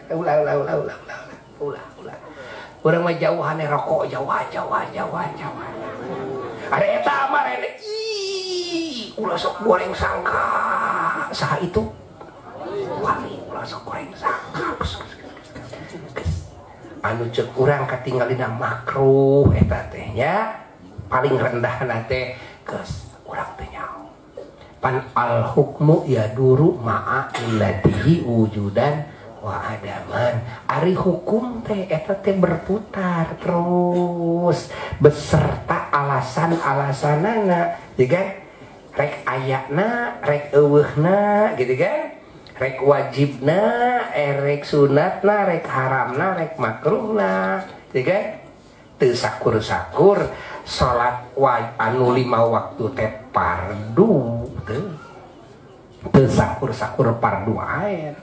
Ulah ulah ulah ulah ulah ulah. Urang mah jauhan rokok jauhan jauhan jauhan jauhan. Ada eta amarene ih ulah sok goreng sangka. Saha itu? Wali ulah sok goreng sangka. Anu ceuk urang katinggalina makruh eta teh nya paling rendahna teh geus urang teh nyaho. Pan al hukmu yaduru ma'a illatihi wujudan wa adaman. Ari hukum teh eta teh berputar terus beserta alasan-alasanana, ya kan? Rek ayana, rek eueuhna gitu kan? Rek wajibna, rek sunatna, rek haramna, rek makruhna, ya kan? Teu sakur-sakur salat anu 5 waktu teh fardu teu. Teu sakur-sakur fardu ain.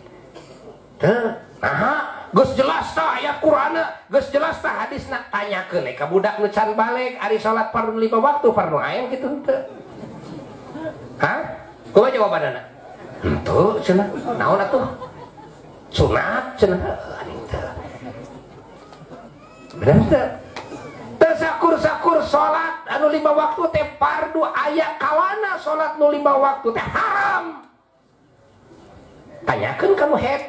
Teu, naha geus jelas tah ayat Qur'anna, geus jelas tah hadisna, tanyakeun we ka budak nu can baleg ari salat fardu 5 waktu fardu ain kitu henteu. Hah? Kumaha jawabanana? Henteu cenah. Naon atuh? Sunat cenah. Anjing teu. Bener teu? Teu sakur-sakur salat anu 5 waktu teh fardu aya kalana salat nu 5 waktu teh haram. Tanyakeun ka nu head.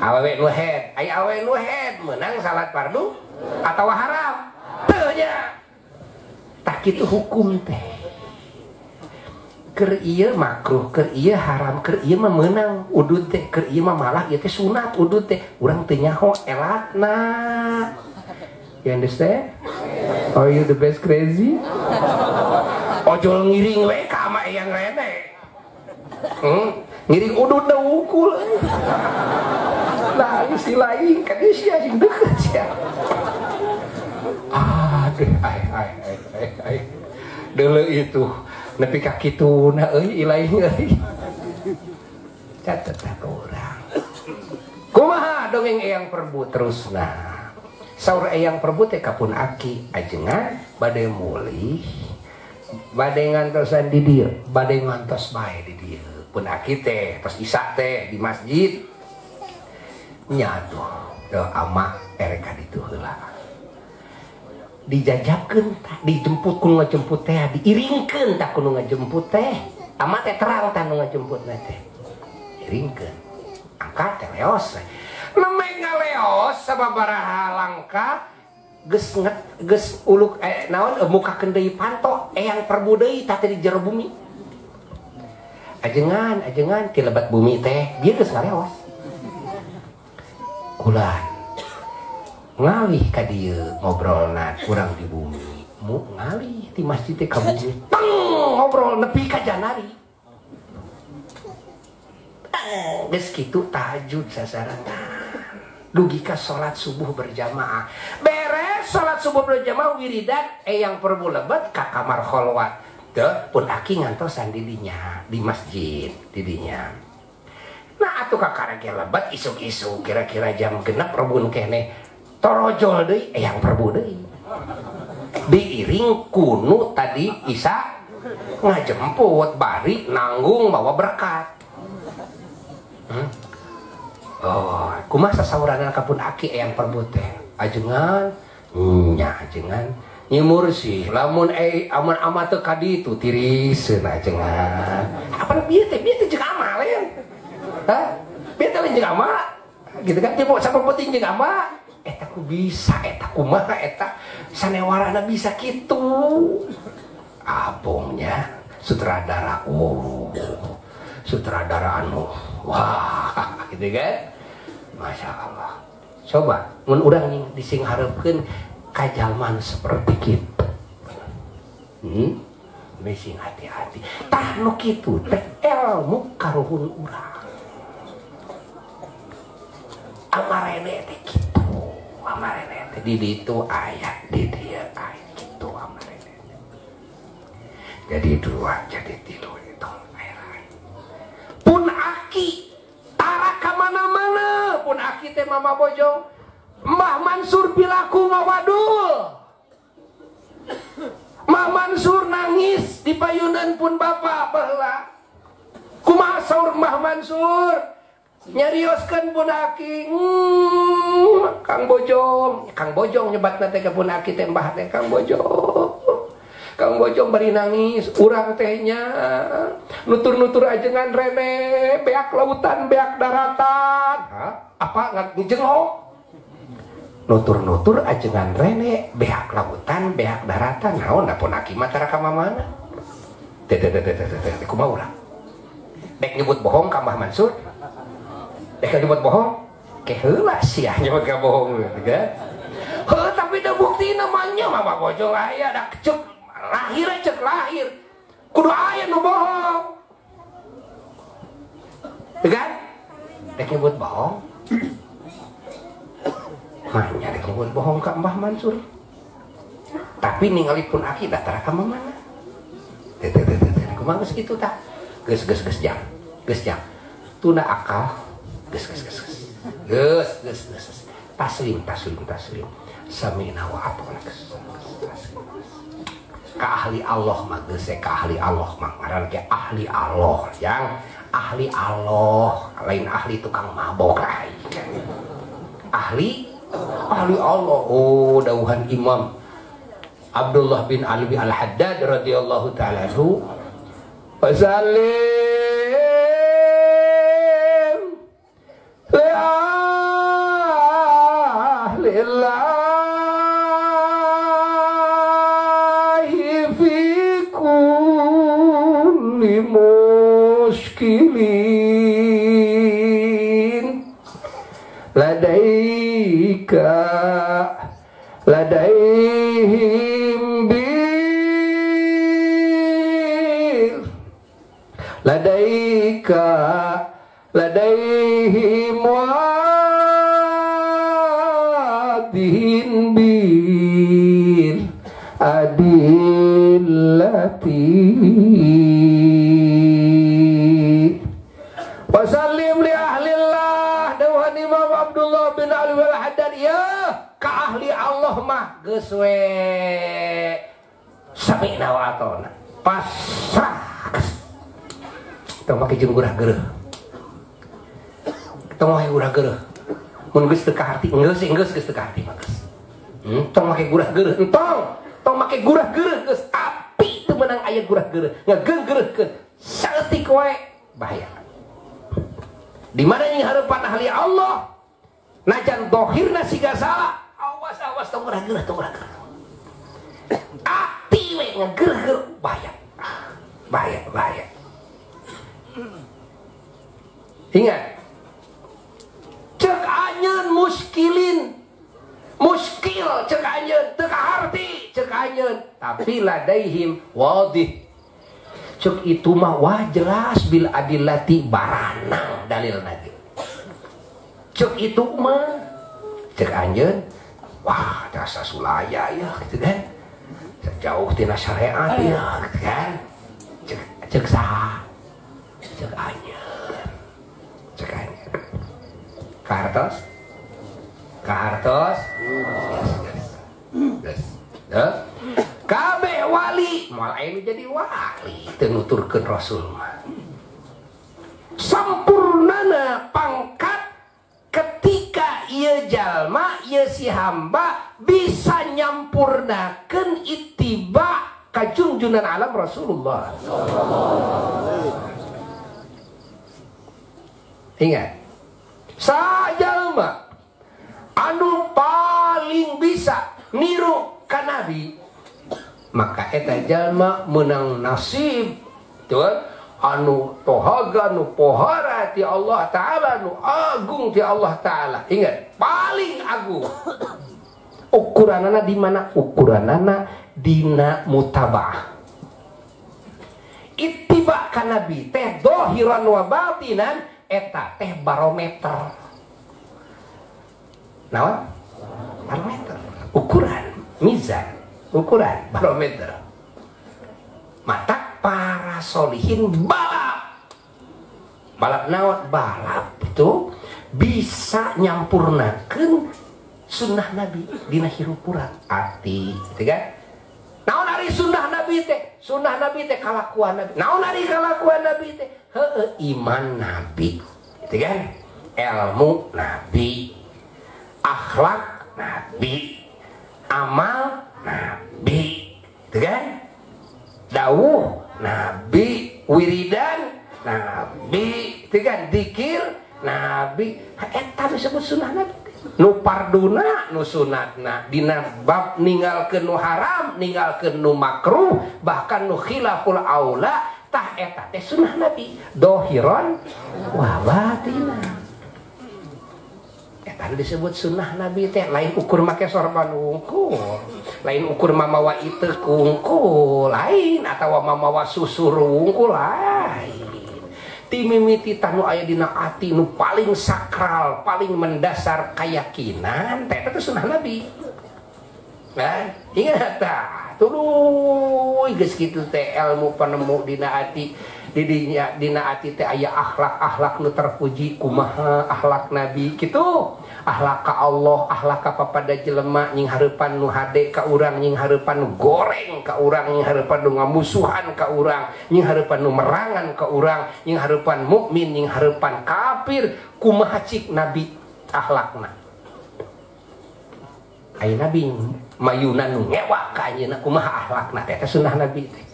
Awewe nu head, aya awewe nu head meunang salat fardu atawa haram? Teu nya. Tah kitu hukum teh. Keur ieu makruh, keur ieu haram, keur ieu mah meunang udud teh, keur ieu mah malah ieu teh sunat udud teh. Urang teu nyaho elatna. You understand? Are you the best crazy? Ojol ngiring we ka ama eyang rene. Ngiring udud da wukul. Nah, si lain kan sia sing deukeut sia. Aduh, ai ai ai ai. Deuleu itu nepi ka kituna euy ilaing euy. Catet ka urang. Kumaha dongeng Eyang Perbu terusna. Saur Eyang Perbu teh kapun aki ajengan bade mulih, bade ngantosan di dieu, bade ngantos bae di dieu. Pun aki teh tos isak teh di masjid. Nya atuh do ama erek ka ditu heula. Dijajabkeun tah, dijemput ku nu ngajemput teh, diiringkeun tah ku nu ngajemput teh. Ama teh terang tah nu ngajemputna teh. Iringkeun. Angkat teh leos. Nembe ngaleos sababaraha langkah geus geus uluk naon mukakeun deui panto Eyang Perbu deui tah teh di jero bumi. Ajengan, ajengan ti lebat bumi teh, dia geus ngaleos. Kulan ngalih ka dieu ngobrolna kurang di bumi. Mu ngalih ti masjid teh ka bumi. Teng ngobrol nepi ka janari. Geus kitu tahajud sasarengan. Dugi ka salat subuh berjamaah. Beres salat subuh berjamaah wiridan Eyang Perbu lebet ka kamar kholwat. Teu pun aki ngantosan di dinya di masjid di dinya. Nah atuh kakarek lebet isuk-isuk kira-kira jam 6 rebun keneh. Torojol deui Eyang Perbu deui. Diiring kunu tadi Isa ngajemput bari nanggung bawa berkat. Oh, kumaha sasaurana ka pun aki Eyang Perbu teh? Ajengan, nya ajengan Nyi Mursi lamun amun ama teu ka ditu tiriseun ajengan. Apa bieu teh jeung ama lain. Hah? Bieu teh lain jeung ama. Gitu kan tipe sapepenting jeung ama. Eta ku bisa, eta kumaha eta sanewarana bisa kitu. Abongnya sutradara oh. Sutradara anu wah gitu kan. Masya Allah. Coba mun urang disinghareupeun kajalman seperti kitu. Sing hati-hati. Tah nu kitu teh ilmu karuhun urang. Amarene teh kitu. Amarene teh di ditu aya, di dieu aya kitu amarene. Jadi dua, jadi tilu itu heran. Pun aki tara ka mana-mana, pun aki teh Mama Bojong. Mbah Mansur pilaku ngawadul. Mbah Mansur nangis di payunan pun bapak baheula. Kumaha saur Mbah Mansur? Nyarioskeun pun aki, Kang Bojong, Kang Bojong nyebatna teh ka pun aki teh mbah teh Kang Bojong. Kang Bojong bari nangis, urang teh nya nutur-nutur ajengan rene, beak lautan, beak daratan. Hah? Apa ngejengok? Nutur-nutur ajengan rene, beak lautan, beak daratan. Naon da pun aki mah tara ka mamana. Teh teh teh teh teh kumaha urang? Dek nyebut bohong ka Mbah Mansur? Dek nyebut bohong? Ke heula sia nyebut ka bohong gitu kan. Heuh tapi da buktina mah nya Mama Bojong aya da cek lahir cek lahir kudu aya nu bohong kan dek nyebut bohong mah nya dek nyebut bohong ka Mbah Mansur tapi ningali pun aki da tara ka mamana teh teh teh teh kumaha geus kitu tah geus geus geus jang geus jang tuna akal geus geus geus geus geus geus taslim taslim taslim sami'na wa ata'na geus. Ka ahli Allah mah geus ka ahli Allah mah ngaran ge ahli Allah yang ahli Allah lain ahli tukang mabok lain ahli ahli Allah. Oh dawuhan Imam Abdullah bin Alwi Al-Haddad radhiyallahu taala anhu wasallim li ahli Allah muskilin ladaika ladaihim bil ladaika ladaihim wadihin bil adillati. Wasallim li ahlillah dawuhan Imam Abdullah bin Ali Al-Haddad ya ka ahli Allah mah geus we sami'na wa ata'na pasrah tong make jeung gurah geureuh tong make gurah geureuh mun geus teu kaharti geus geus geus teu kaharti mah geus tong make gurah geureuh entong tong make gurah geureuh geus api teu meunang aya gurah geureuh ngageureuhkeun saeutik wae bahaya. Di mana yang harapan ahli Allah najan dohirna siga salah awas awas tong geureuh tong geureuh ati we ngageureuh bahaya bahaya bahaya. Ingat cek anjeun muskilin muskil cek anjeun teu kaharti cek anjeun tapi ladaihim wadih cek itu mah wah jelas bil adillati baranang dalil nanti cek itu mah cek anjeun wah dasar sulaya ya gitu kan jauh tina syariat ya gitu kan cek cek saha cek anjeun cek anjeun kahartos kahartos yes yes kabeh wali moal aya nu jadi wali teu nuturkeun rasul mah sampurnana pangkat ketika ieu jalma ieu ieu si hamba bisa nyampurnakeun ittiba ka junjunan alam Rasulullah. Ingat, sajalma anu paling bisa niru ka nabi, maka eta jalma menang nasib tuh anu tohaga nu pohara ti Allah Ta'ala, nu agung ti Allah Ta'ala. Ingat, paling agung ukuranana di mana? Ukuranana dina mutaba'ah, ittiba ka nabi teh dohiran wa batinan, eta teh barometer. Naon? Barometer, ukuran, mizan, ukuran, barometer. Mata para solihin balap, balap naon? Balap itu bisa nyampurnakeun sunnah nabi dina hirup urang ati, gitu kan? Naon ari sunnah nabi teh? Sunnah nabi teh kalakuan nabi. Naon ari kalakuan nabi teh? Heueuh, iman nabi, gitu kan? Ilmu nabi, akhlak nabi, amal nabi, gitu kan? Dawuh nabi, wiridan nabi, gitu kan? Dikir nabi. Eta disebut sunnah nabi. Nu parduna nu sunatna dina bab ninggalkeun nu haram, ninggalkeun nu makruh, bahkan nu khilaful aula, tah eta teh sunnah nabi dohiron wa batinan. Eta disebut sunnah nabi teh lain ukur make sorban wungkul, lain ukur mamawa iteuk wungkul, lain atawa mamawa susur wungkul, lain. Timimiti tanu aya dina ati nu paling sakral, paling mendasar keyakinan, teh eta sunnah nabi. Nah, ingat tah, tuluy geus kitu teh ilmu penemu dina ati, didinya dina ati teh aya akhlak-akhlak nu terpuji, kumaha akhlak nabi kitu. Akhlak ka Allah, akhlak ka papada jelema, nying hareupan nu hade ka urang, nying hareupan nu goreng ka urang, nying hareupan nu ngamusuhan ka urang, nying hareupan nu merangan ka urang, nying hareupan mukmin, nying hareupan kafir, kumaha cik nabi akhlakna. Aya nabi mayuna nu ngewa ka anjeunna kumaha akhlakna teh, eta sunnah nabi teh.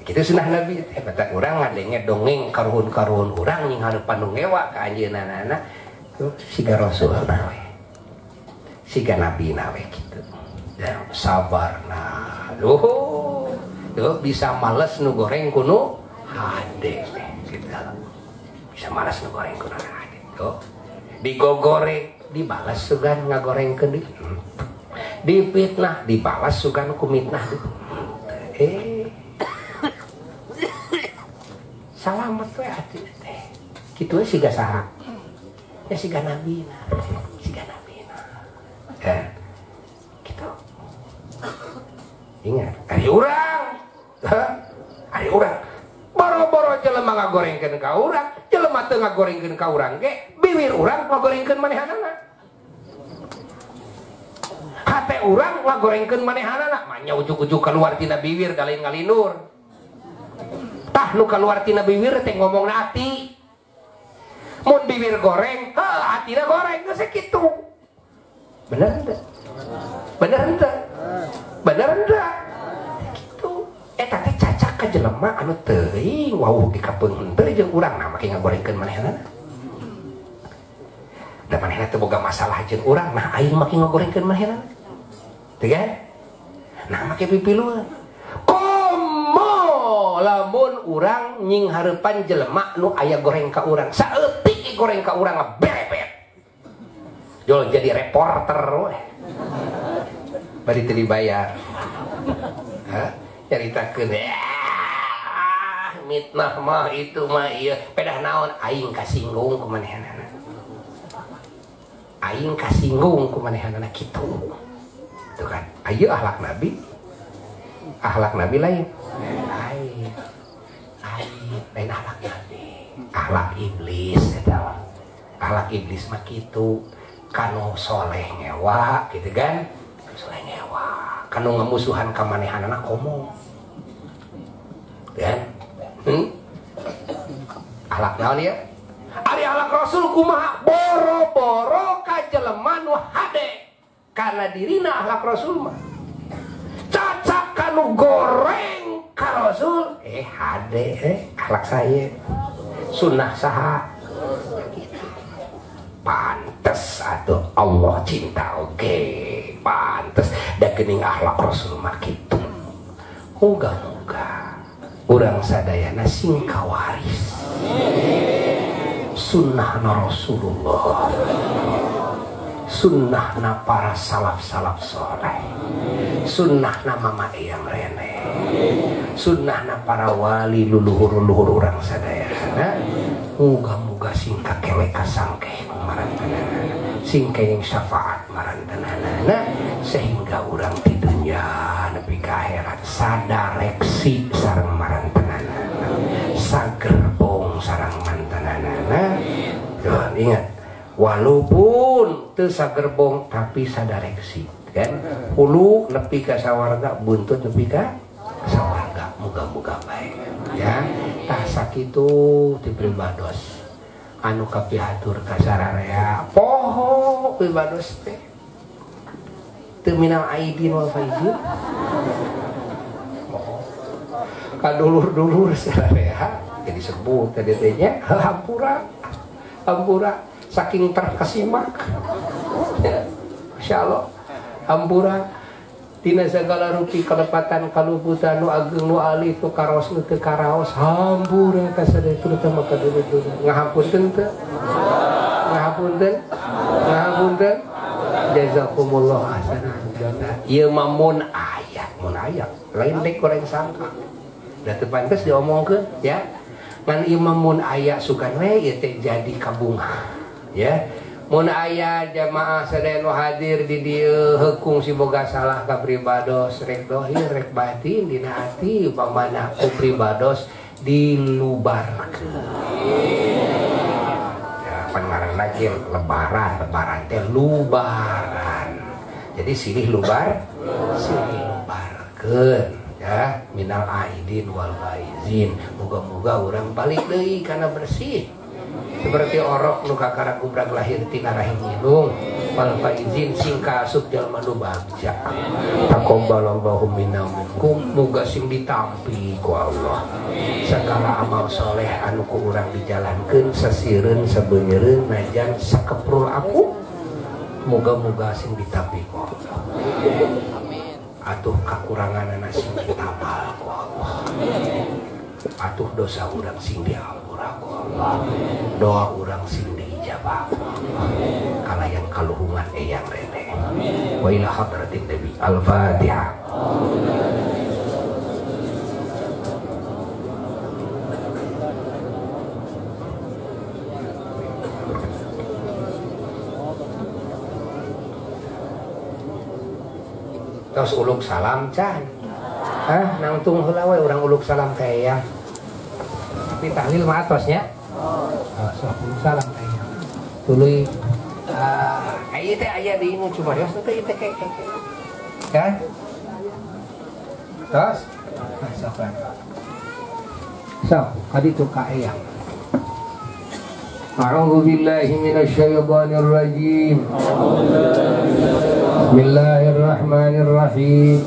Kitu sunnah nabi teh, batak urang ngadenge dongeng karuhun-karuhun urang nying hareupan nu ngewa ka anjeunna. Siga Rasul nawe, siga Nabi nawe gitu. Dan sabar nah, duh, tuh bisa males nu goreng kuno hade, gitu. Bisa males nu goreng kuno hade, tuh. Digogoreng, dibalas sugan ngagorengkeun deui. Dipitnah, dibalas sugan ku mitnah deui. Salamet we ati teh. Kitu we siga saha? Ya siga nabi nah, siga nabi nah. Ya, gitu. Ingat, ari urang, ari urang. Boro-boro jelema ngagorengkeun ka urang, jelema teu ngagorengkeun ka urang ge, biwir urang ngagorengkeun manehanana. Hate urang ngagorengkeun manehanana, manya ujug-ujug keluar tina biwir da lain ngalinur. Tah nu keluar tina biwir teh ngomongna ati. Mun bibir goreng, heuh atina goreng geus kitu. Bener henteu? Bener henteu? Bener henteu? Kitu. Eta teh cacak ka jelema anu teuing wawuh ge kapeung henteu jeung urang nah make ngagorengkeun manehanana. Da manehna teu boga masalah jeung urang, nah aing make ngagorengkeun manehanana. Teu kan? Nah make pipilueun. Komo lamun urang nying hareupan jelema nu aya goreng ka urang, saeutik goreng ka urang ngebebet. Jol jadi reporter we. Bari teu dibayar. Hah? Nyaritakeun mitnah mah itu mah ieu pedah naon aing kasinggung ku manehanana. Aing kasinggung ku manehanana kitu. Tuh kan, ayo akhlak nabi. Akhlak nabi lain. Lain. Lain, lain akhlak nabi. Akhlak iblis eta. Akhlak iblis mah kitu. Kanu soleh ngewa gitu kan. Soleh ngewa. Kanu ngamusuhan ka manehanana komo. Kan? Akhlak naon ya? Ari akhlak Rasul kumaha? Boro-boro ka ka jelema nu hade kana dirina akhlak Rasul mah. Cacak kanu goreng ka Rasul, hade akhlak saya. Sunnah saha. Gitu. Pantes atuh Allah cinta oge. Pantes da geuning akhlak Rasul mah kitu. Moga-moga urang sadayana sing kawaris sunnahna Rasulullah, sunnahna para salaf-salaf soleh, sunnahna mama eyang rene, sunnahna para wali luluhur-luluhur urang sadayana. Muga-muga sing kakelek kasangkeh marantanana, sing kenging syafaat marantanana, sehingga urang di dunya nepi ka akhirat sadareksi sareng marantanana, sagerbong sareng mantanana. Tuh, ingat, walaupun teu sagerbong tapi sadareksi kan, hulu nepi ka sawarga, buntut nepi ka sawarga. Muga-muga baik ya. Tah sakitu ti pribados anu kapihatur ka sararea poho pribados teh teu minal aidin wal faizin, ka dulur-dulur sararea jadi sebut tadi teh nya hampura hampura saking terkesimak ya, masyaallah hampura tina segala rupi kelepatan kaluputan nu ageng nu alit nu karaos nu teu karaos hampura ka sadaya terutama ka dulur-dulur. Ngahampunten teu? Ngahampunten? Ngahampunten? Jazakumullah ahsana jannah. Ieu mah mun aya, mun aya lain dek goreng sangka. Da teu pantes diomongkeun ya. Ngan ieu mah mun aya sugan we ieu teh jadi kabungah ya. Mun aya jamaah sadaya nu hadir di dieu heukung si boga salah ka pribados rek dohir rek batin dina ati upamana ku pribados dilubarkeun. Ya pan ngaranna ge lebaran, lebaran teh lubaran. Jadi silih lubar, silih lubarkeun ya, minal aidin wal faizin. Muga-muga urang balik deui kana bersih. Seperti orok nu kakara kubrag lahir tina rahim indung wal faizin sing kaasup jalma nu bagja. Taqabbalallahu minna minkum, muga sing ditampi ku Allah. Segala amal soleh anu ku urang dijalankeun sasireun sabeunyereun najan sakeprul aku, muga-muga sing ditampi ku Allah. Amin. Atuh kakuranganana sing ditabal ku Allah. Atuh dosa urang sing diampura ku Allah. Doa urang sing diijabah ku Allah. Kalayan kaluhungan eyang rene. Wa ila hadratin nabi. Al-Fatihah. Terus uluk salam can. Hah, nangtung heula we urang uluk salam ka eyang. Tapi tahlil mah atos nya. Oh, sok uluk salam ka eyang. Tuluy ieu teh aya di nu cuma yos teh ieu teh ke. Ya. Tos. Nah, sok. Sok, kaditu ka eyang. A'udzu billahi minasyaitonir rajim. Bismillahirrahmanirrahim.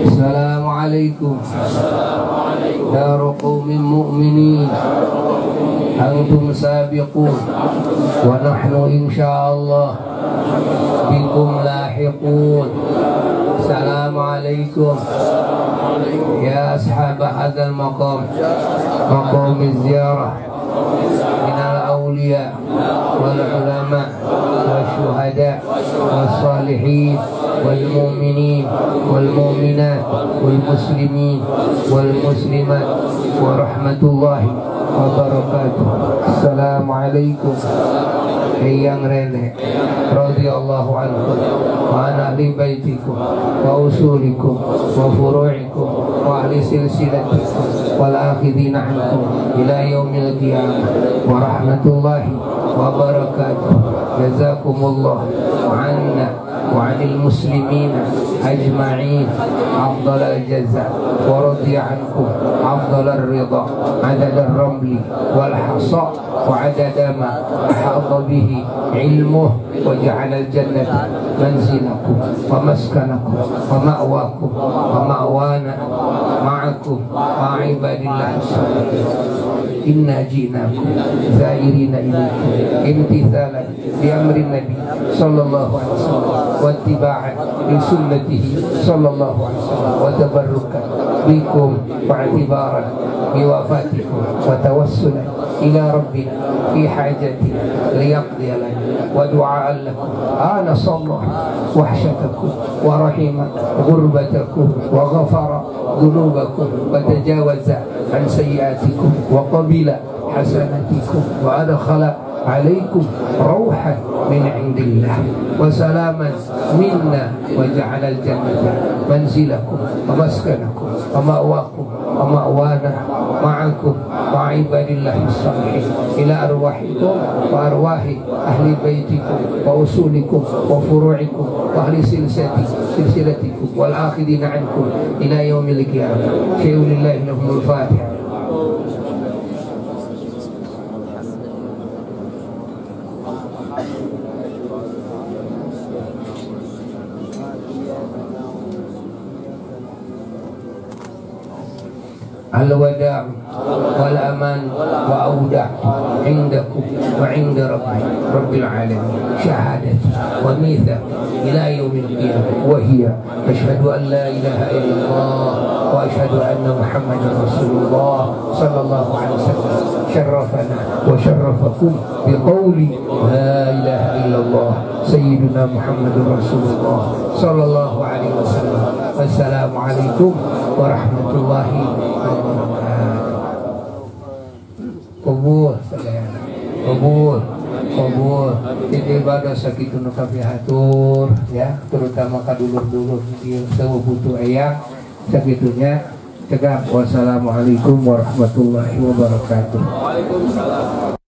Assalamualaikum daru qaumin mu'minin, antum sabiqun wa nahnu insyaallah bikum lahiqun. Assalamualaikum ya ashab hadzal maqam, maqam ziarah minal awliya wal ulama wasyuhada wassalihin wal mu'minin wal mu'minat wal muslimin wal muslimat wa rahmatullahi wa barakatuh. Assalamualaikum Eyang Rene radhiyallahu anhu wa an ahli baitikum wa usulikum wa furu'ikum wa ahli silsilatikum wal akhidina ankum ila yaumil qiyamah wa rahmatullahi وبركاته. جزاكم الله عنا وعن المسلمين أجمعين أفضل الجزاء، ورضي عنكم أفضل الرضا، عدد الرمل والحصى وعدد ما أحاط به علمه، وجعل الجنة منزلكم ومسكنكم ومأواكم ومأوانا معكم مع عباد الله الصالحين. إنا جئناكم زائرين إليكم امتثالا لأمر النبي صلى الله عليه وسلم واتباعا لسنته صلى الله عليه وسلم، وتبركا بكم واعتبارا بوفاتكم، وتوسلا إلى ربنا في حاجتنا ليقضي لنا، ودعاء لكم آنس الله وحشتكم ورحم غربتكم وغفر ذنوبكم وتجاوز عن سيئاتكم وقبل حسناتكم وأدخل عليكم روحا من عند الله وسلاما منا، وجعل الجنة منزلكم ومسكنكم ومأواكم ومأوانا معكم مع عباد الله الصالحين، إلى أرواحكم وأرواح أهل بيتكم وأصولكم وفروعكم وأهل سلسلتكم والآخذين عنكم إلى يوم القيامة. شيء لله لهم الفاتحة. الوداع والأمان وأودع عندكم وعند رب العالمين شهادتي وميثاقي إلى يوم القيامة، وهي أشهد أن لا إله إلا الله وأشهد أن محمدا رسول الله صلى الله عليه وسلم. شرفنا وشرفكم بقول لا إله إلا الله سيدنا محمد رسول الله صلى الله عليه وسلم. والسلام عليكم ورحمة الله وبركاته. Kubur sadayana, kubur, kubur. Jadi ibadah sakitu nu kapihatur ya, terutama ka dulur-dulur ieu seueuh butuh eyang sakitunya. Cegah. Wassalamualaikum warahmatullahi wabarakatuh. Waalaikumsalam.